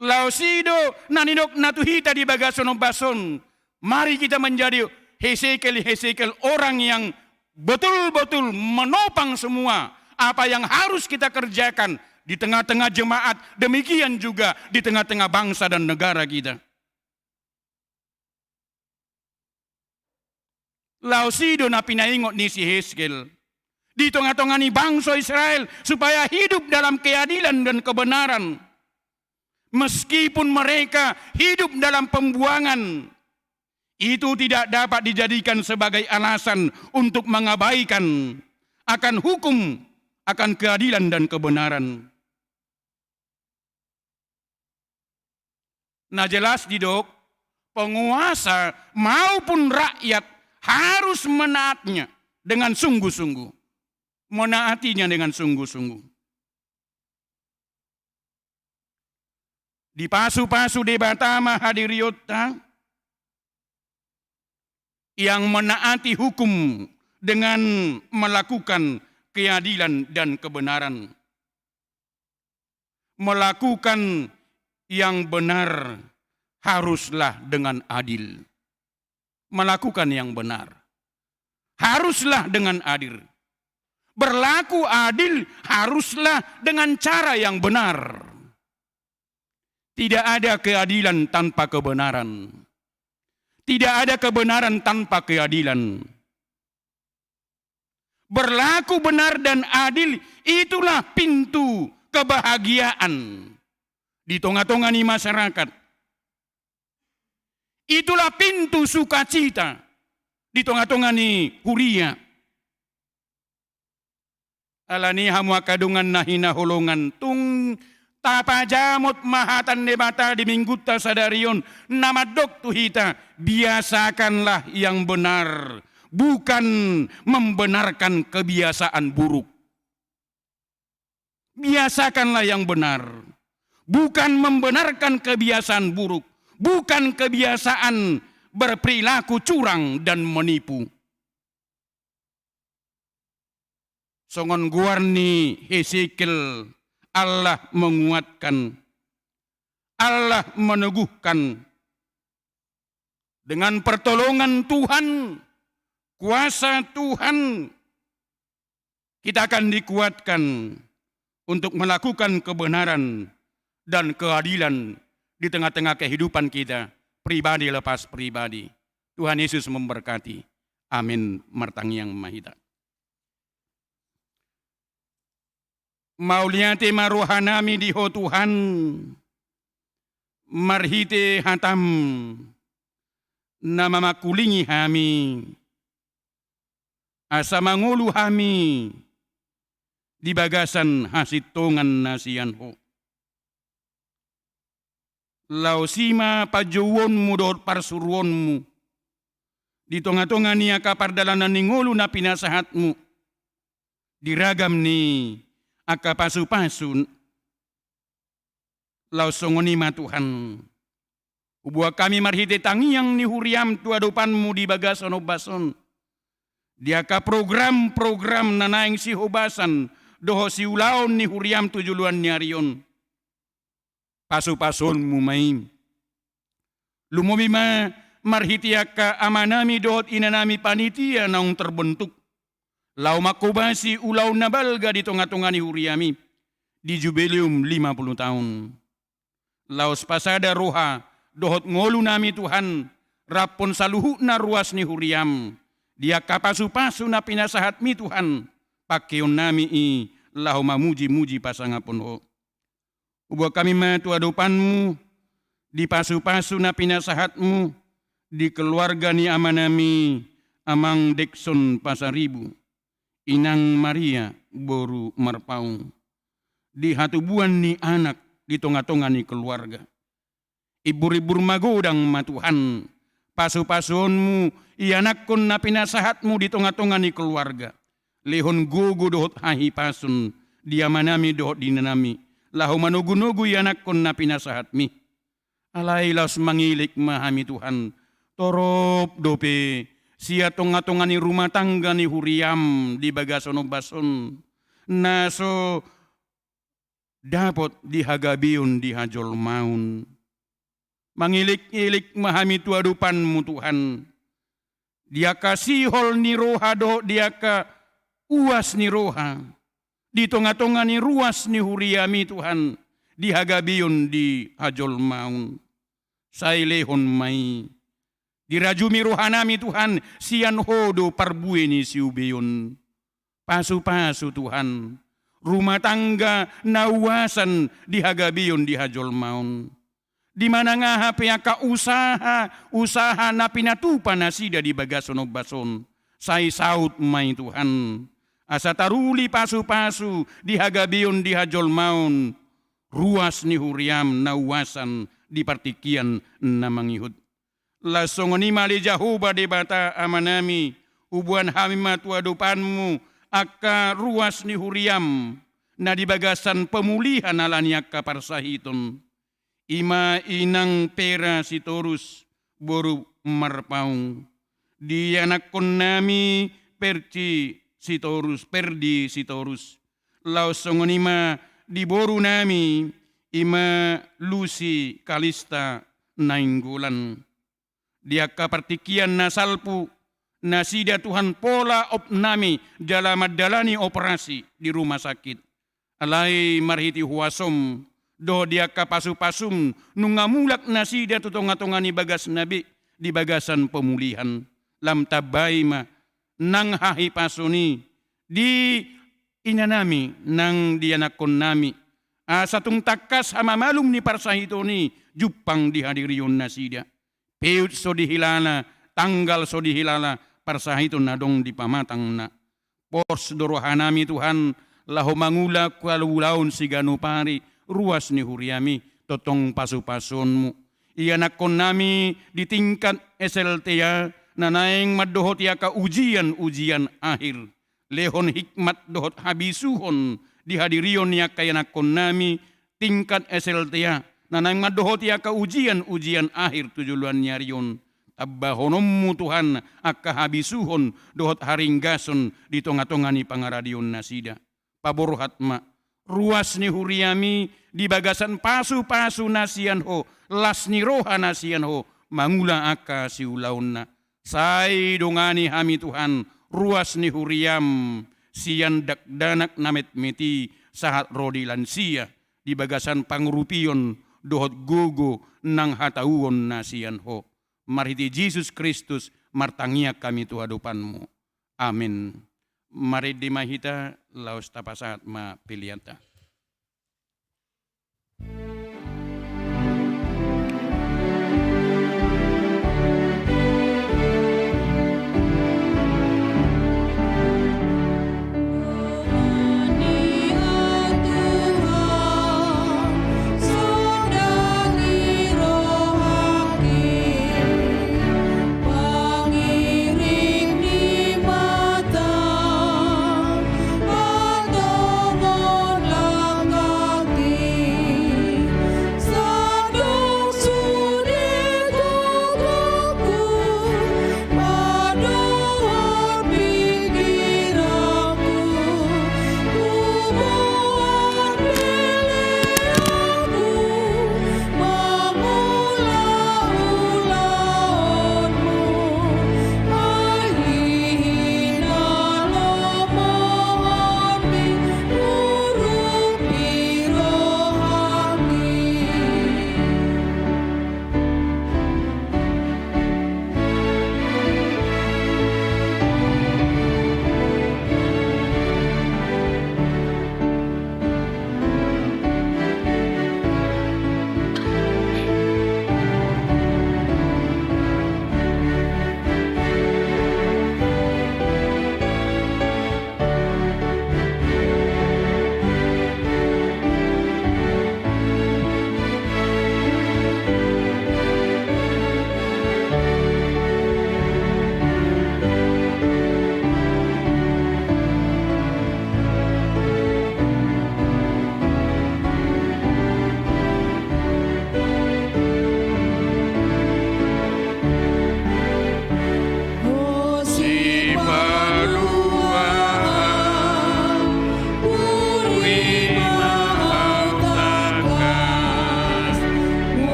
Laos i do na nidokna tu hita di bagasan ombas on. Mari kita menjadi Hesekiel-Hesekiel, orang yang betul-betul menopang semua apa yang harus kita kerjakan di tengah-tengah jemaat, demikian juga di tengah-tengah bangsa dan negara kita. Laos i do na pinaingot ni si Heskel di tengah-tengah ni bangso Israel, supaya hidup dalam keadilan dan kebenaran. Meskipun mereka hidup dalam pembuangan, itu tidak dapat dijadikan sebagai alasan untuk mengabaikan akan hukum, akan keadilan dan kebenaran. Na jelas didok, penguasa maupun rakyat harus menaatnya dengan sungguh-sungguh. Menaatinya dengan sungguh-sungguh. Dipasu-pasu Debata ma hadirionta yang menaati hukum dengan melakukan keadilan dan kebenaran. Melakukan yang benar haruslah dengan adil. Melakukan yang benar haruslah dengan adil. Berlaku adil haruslah dengan cara yang benar. Tidak ada keadilan tanpa kebenaran. Tidak ada kebenaran tanpa keadilan. Berlaku benar dan adil, itulah pintu kebahagiaan di tengah-tengah ni masyarakat. Itulah pintu sukacita di tengah-tengah ni huria. Alani i, hamu angka dongan na hinaholongan, tung tapajamot ma hata ni Debata di Minggunta sadari on, na mandok tu hita, biasakanlah yang benar, bukan membenarkan kebiasaan buruk. Biasakanlah yang benar, bukan membenarkan kebiasaan buruk, bukan kebiasaan berperilaku curang dan menipu. Songon goar ni Hesekiel, Allah menguatkan, Allah meneguhkan. Dengan pertolongan Tuhan, kuasa Tuhan, kita akan dikuatkan untuk melakukan kebenaran dan keadilan di tengah-tengah kehidupan kita, pribadi lepas pribadi. Tuhan Yesus memberkati. Amin. Martangiang ma hita. Mauliate ma rohanami di Ho Tuhan, marhite hataM na mamangkulingi hami, asa mangolu hami di bagasan hasintongan na sian Ho. Laos i ma panjouonMu dohot parsuruonMu di tonga-tonga ni angka pardalanan ni ngolu na pinasahatMu di ragam ni angka pasu-pasu. Laos songon i ma Tuhan, huboan hami marhite tangiang ni huriaM tu adopanMu di bagasan ombas on, di angka program-program na naeng sihobasan dohot siulaon ni huriaM tu joloan ni ari on. Pasu-pasuonMu ma i. Lumobi ma marhite angka amanami dohot inanami panitia naung terbentuk, laho manghobasi ulaon na balga di tonga-tonga ni huriaMi di Jubileum lima puluh tahun. Laos pasada roha dohot ngolunami Tuhan, raphon saluhutna ruas ni huriaM, di angka pasu-pasu na pinasahatMi Tuhan, pangkeonnami i laho mamuji-muji pasangapon Ho. Huboan hami ma tu adopanMu di pasu-pasu na pinasahatMu di keluarga ni amanami Amang Dekson Pasaribu, Inang Maria boru Marpaung, di hatubuan ni anak di tonga-tonga ni keluarga. Imbur-imbur magodang ma Tuhan pasu-pasuonMu, ianakhon na pinasahatMu di tonga-tonga ni keluarga. Lehon gogo dohot hahipason di amanami dohot di inanami, laho manogu-nogu ianakhon na pinasahatMi. Alai laos mangelek ma hami Tuhan, torop dope sian tonga-tonga ni rumah tangga ni huriaM di bagasan ombas on, na so dapot di hagabeon di hajolmaon. Mangelek-elek ma hami tu adopanMu Tuhan, di angka sihol ni roha dohot di angka uas ni roha, di tonga-tonga ni ruas ni huriami Tuhan, di hagabeon di hajolmaon. Sai lehon ma i. Dirajumi rohanami Tuhan, sian Ho do parbue ni siubeon. Pasu-pasu Tuhan, rumah tangga na uasan di hagabeon di hajolmaon. Di manang aha pe angka usaha, usaha na pinatupa nasida di bagasan ombas on. Sai saut ma i Tuhan. Asa taruli pasu-pasu di hagabeon di hajolmaon. Ruas ni huriam na uasan di partingkian na mangihut. Laos songon i ma ale Jahowa Debata Amanami, huboan hami ma tu adopanmu, angka ruas ni huriam, na di bagasan pemulihan ala ni angka parsahiton. I ma inang Pera Sitorus, boru Marpaung. Di anakkonnami Perci Sitorus, Perdi Sitorus. Laos songon i ma di borunami, i ma Lusi Kalista Nainggolan. Di angka partingkian na salpu, nasida Tuhan pola opnami jala mandalani operasi di rumah sakit. Alai marhite huasom, dohot di angka pasu-pasum, nunga mulak nasida tu tonga-tonga ni bagasna be, di bagasan pemulihan. Lam tambai ma, nang hahipason i, di inanami, nang di anakkonnami. Asa tung tangkas hamamalum ni parsahiton i, jumpang di hadirion nasida. Peut so dihilala, tanggal so dihilala, parsahiton na adong di pamatangna. Pos do rohanami Tuhan, laho mangula angka ulaon siganup ari, ruas ni huriami, tongtong pasu-pasuonmu. Ianakkonnami di tingkat S L T A, na naeng mandohoti angka ujian-ujian akhir. Lehon hikmat dohot habisuhon di hadirion ni angka ianakkonnami tingkat S L T A, na naeng mandohoti angka ujian-ujian akhir tu joloan ni ari on. Tambahononmu Tuhan angka habisuhon dohot haringgason di tonga-tonga ni pangaradeon nasida. Paborhat ma, ruas ni huriami di bagasan pasu-pasu na sian Ho, las ni roha na sian Ho, mangula angka siulaonna. Sai dongani hami Tuhan, ruas ni huriam, sian dakdanak na metmet i sahat ro di lansia, di bagasan pangurupion dohot gogo nang hatauon na sian Ho. Marhite Jesus Kristus martangiang hami tu adopanmu. Amen. Marende ma hita, laos tapasahat ma peleanta.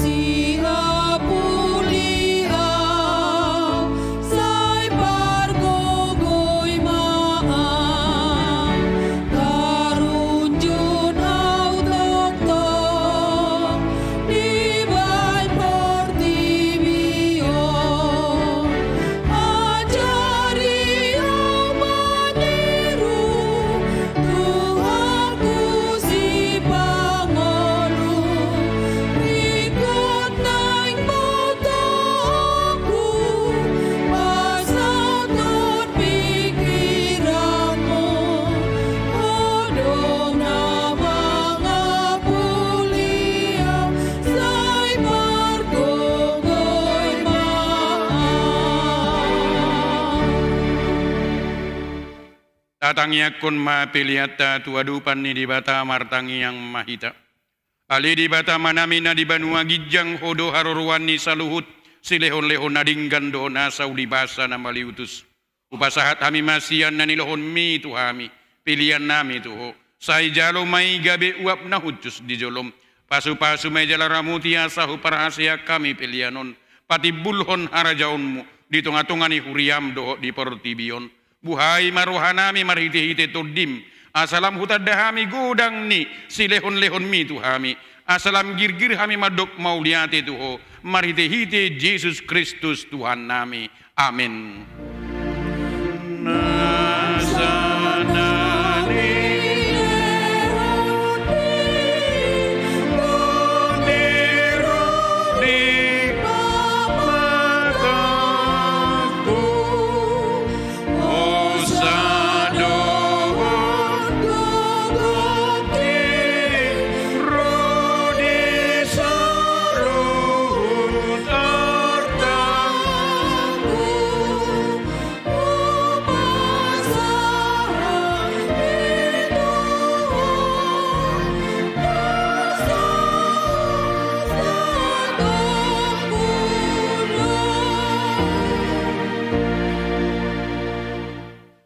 Sihapulian sai pargogoi ma ahu, tarunjun ahu tongtong dibahen portibi on. Ajari ahu maniru Tuhanku Sipangolu, ringkot naeng botoonku pasahathon pingkiranmu. Ho do na mangapulian, sai pargogoi ma ahu. Tatangiangkon ma peleanta tu adopan ni Debata. Martangiang ma hita. Ale Debata Amanami na di banua ginjang, Ho do haroroan ni saluhut silehonlehon na denggan dohot nasa ulibasa na mauliutus. Hupasahat hami ma sian na nilohonmi tu hami peleannami tu Ho. Sai jalo ma i gabe uap na hushus di jolom. Pasupasu ma i jala ramoti asa huparhaseang hami pelean on patimbulhon harajaonmu di tongatonga ni huriam dohot di portibi on. Buhai ma rohanami marhitehite Tondim, asa lam hutanda hami godang ni silehonlehonmi tu hami, asa lam girgir hami mandok mauliate tu Ho, marhitehite Jesus Kristus Tuhannami. Amen.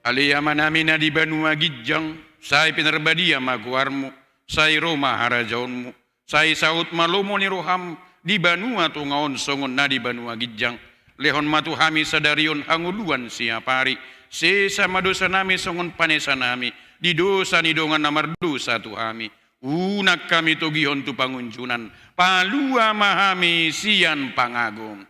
Ale Amanami na di banua ginjang, sai pinarbadia ma goarmu, sai ro ma harajaonmu, sai saut ma lomo ni roham di banua tonga on songon na di banua ginjang. Lehon ma tu hami sadari on hangoluan siapari. Sesa ma dosanami songon panesanami di dosa ni dongan na mardosa tu hami. Unang hami togihon tu pangunjunan, palua ma hami sian pangago.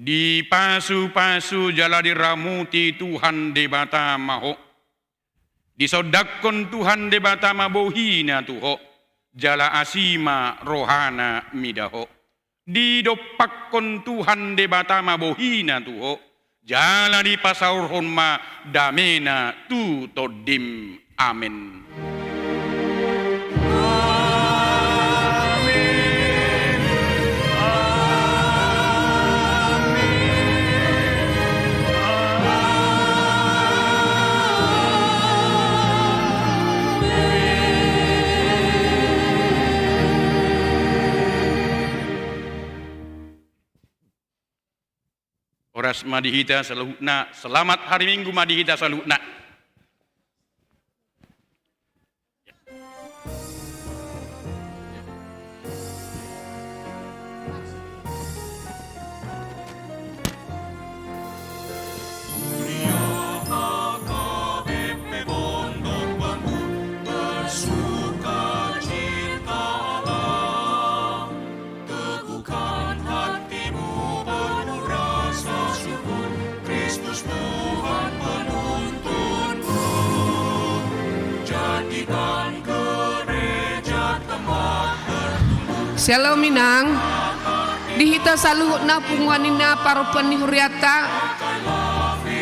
Dipasupasu jala diramoti Tuhan Debata ma ho. Disondangkon Tuhan Debata ma bohina tu ho, jala asi ma rohana mida ho. Didompakkon Tuhan Debata ma bohina tu ho, jala dipasaorhon ma damena tu tondim. Amen. Horas ma di hita saluhutna, selamat hari Minggu ma di hita saluhutna. Teguhkan hatimu penuh rasa syukur, Kristus Tuhan penuntunmu. Jadikan gereja tempat bertumbuh. Shalom, Inang. Di hita saluhutna punguan ni na parompuan ni hurianta,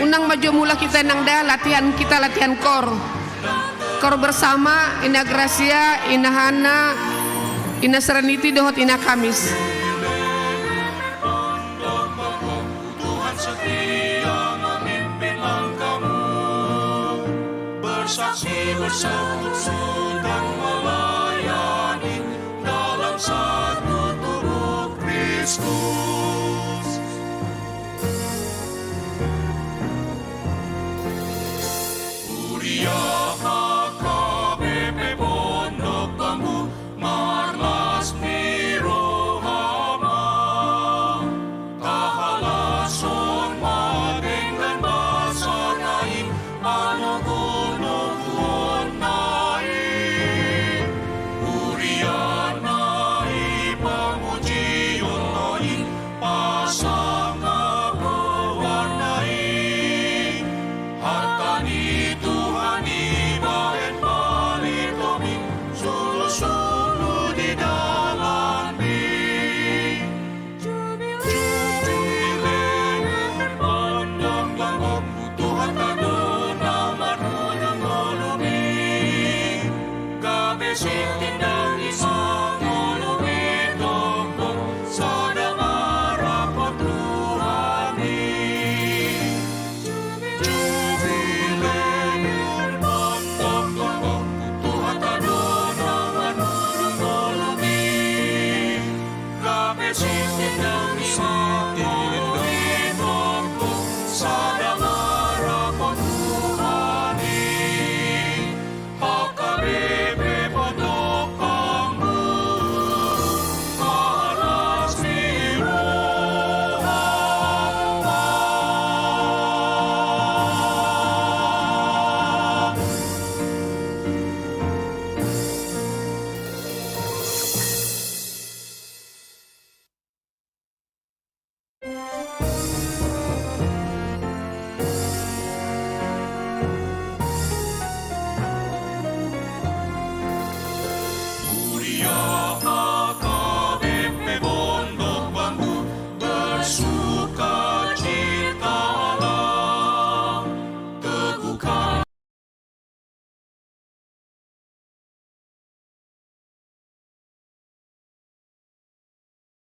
unang ma jo mulak hita nang da latihan, hita latihan kor. Kor bersama Ina Grasia, Ina Hana, Ina Serenity dohot Ina Kamis. Tuhan setia memimpin langkahmu. Bersaksi bersama sedang melayani dalam satu tubuh Kristus.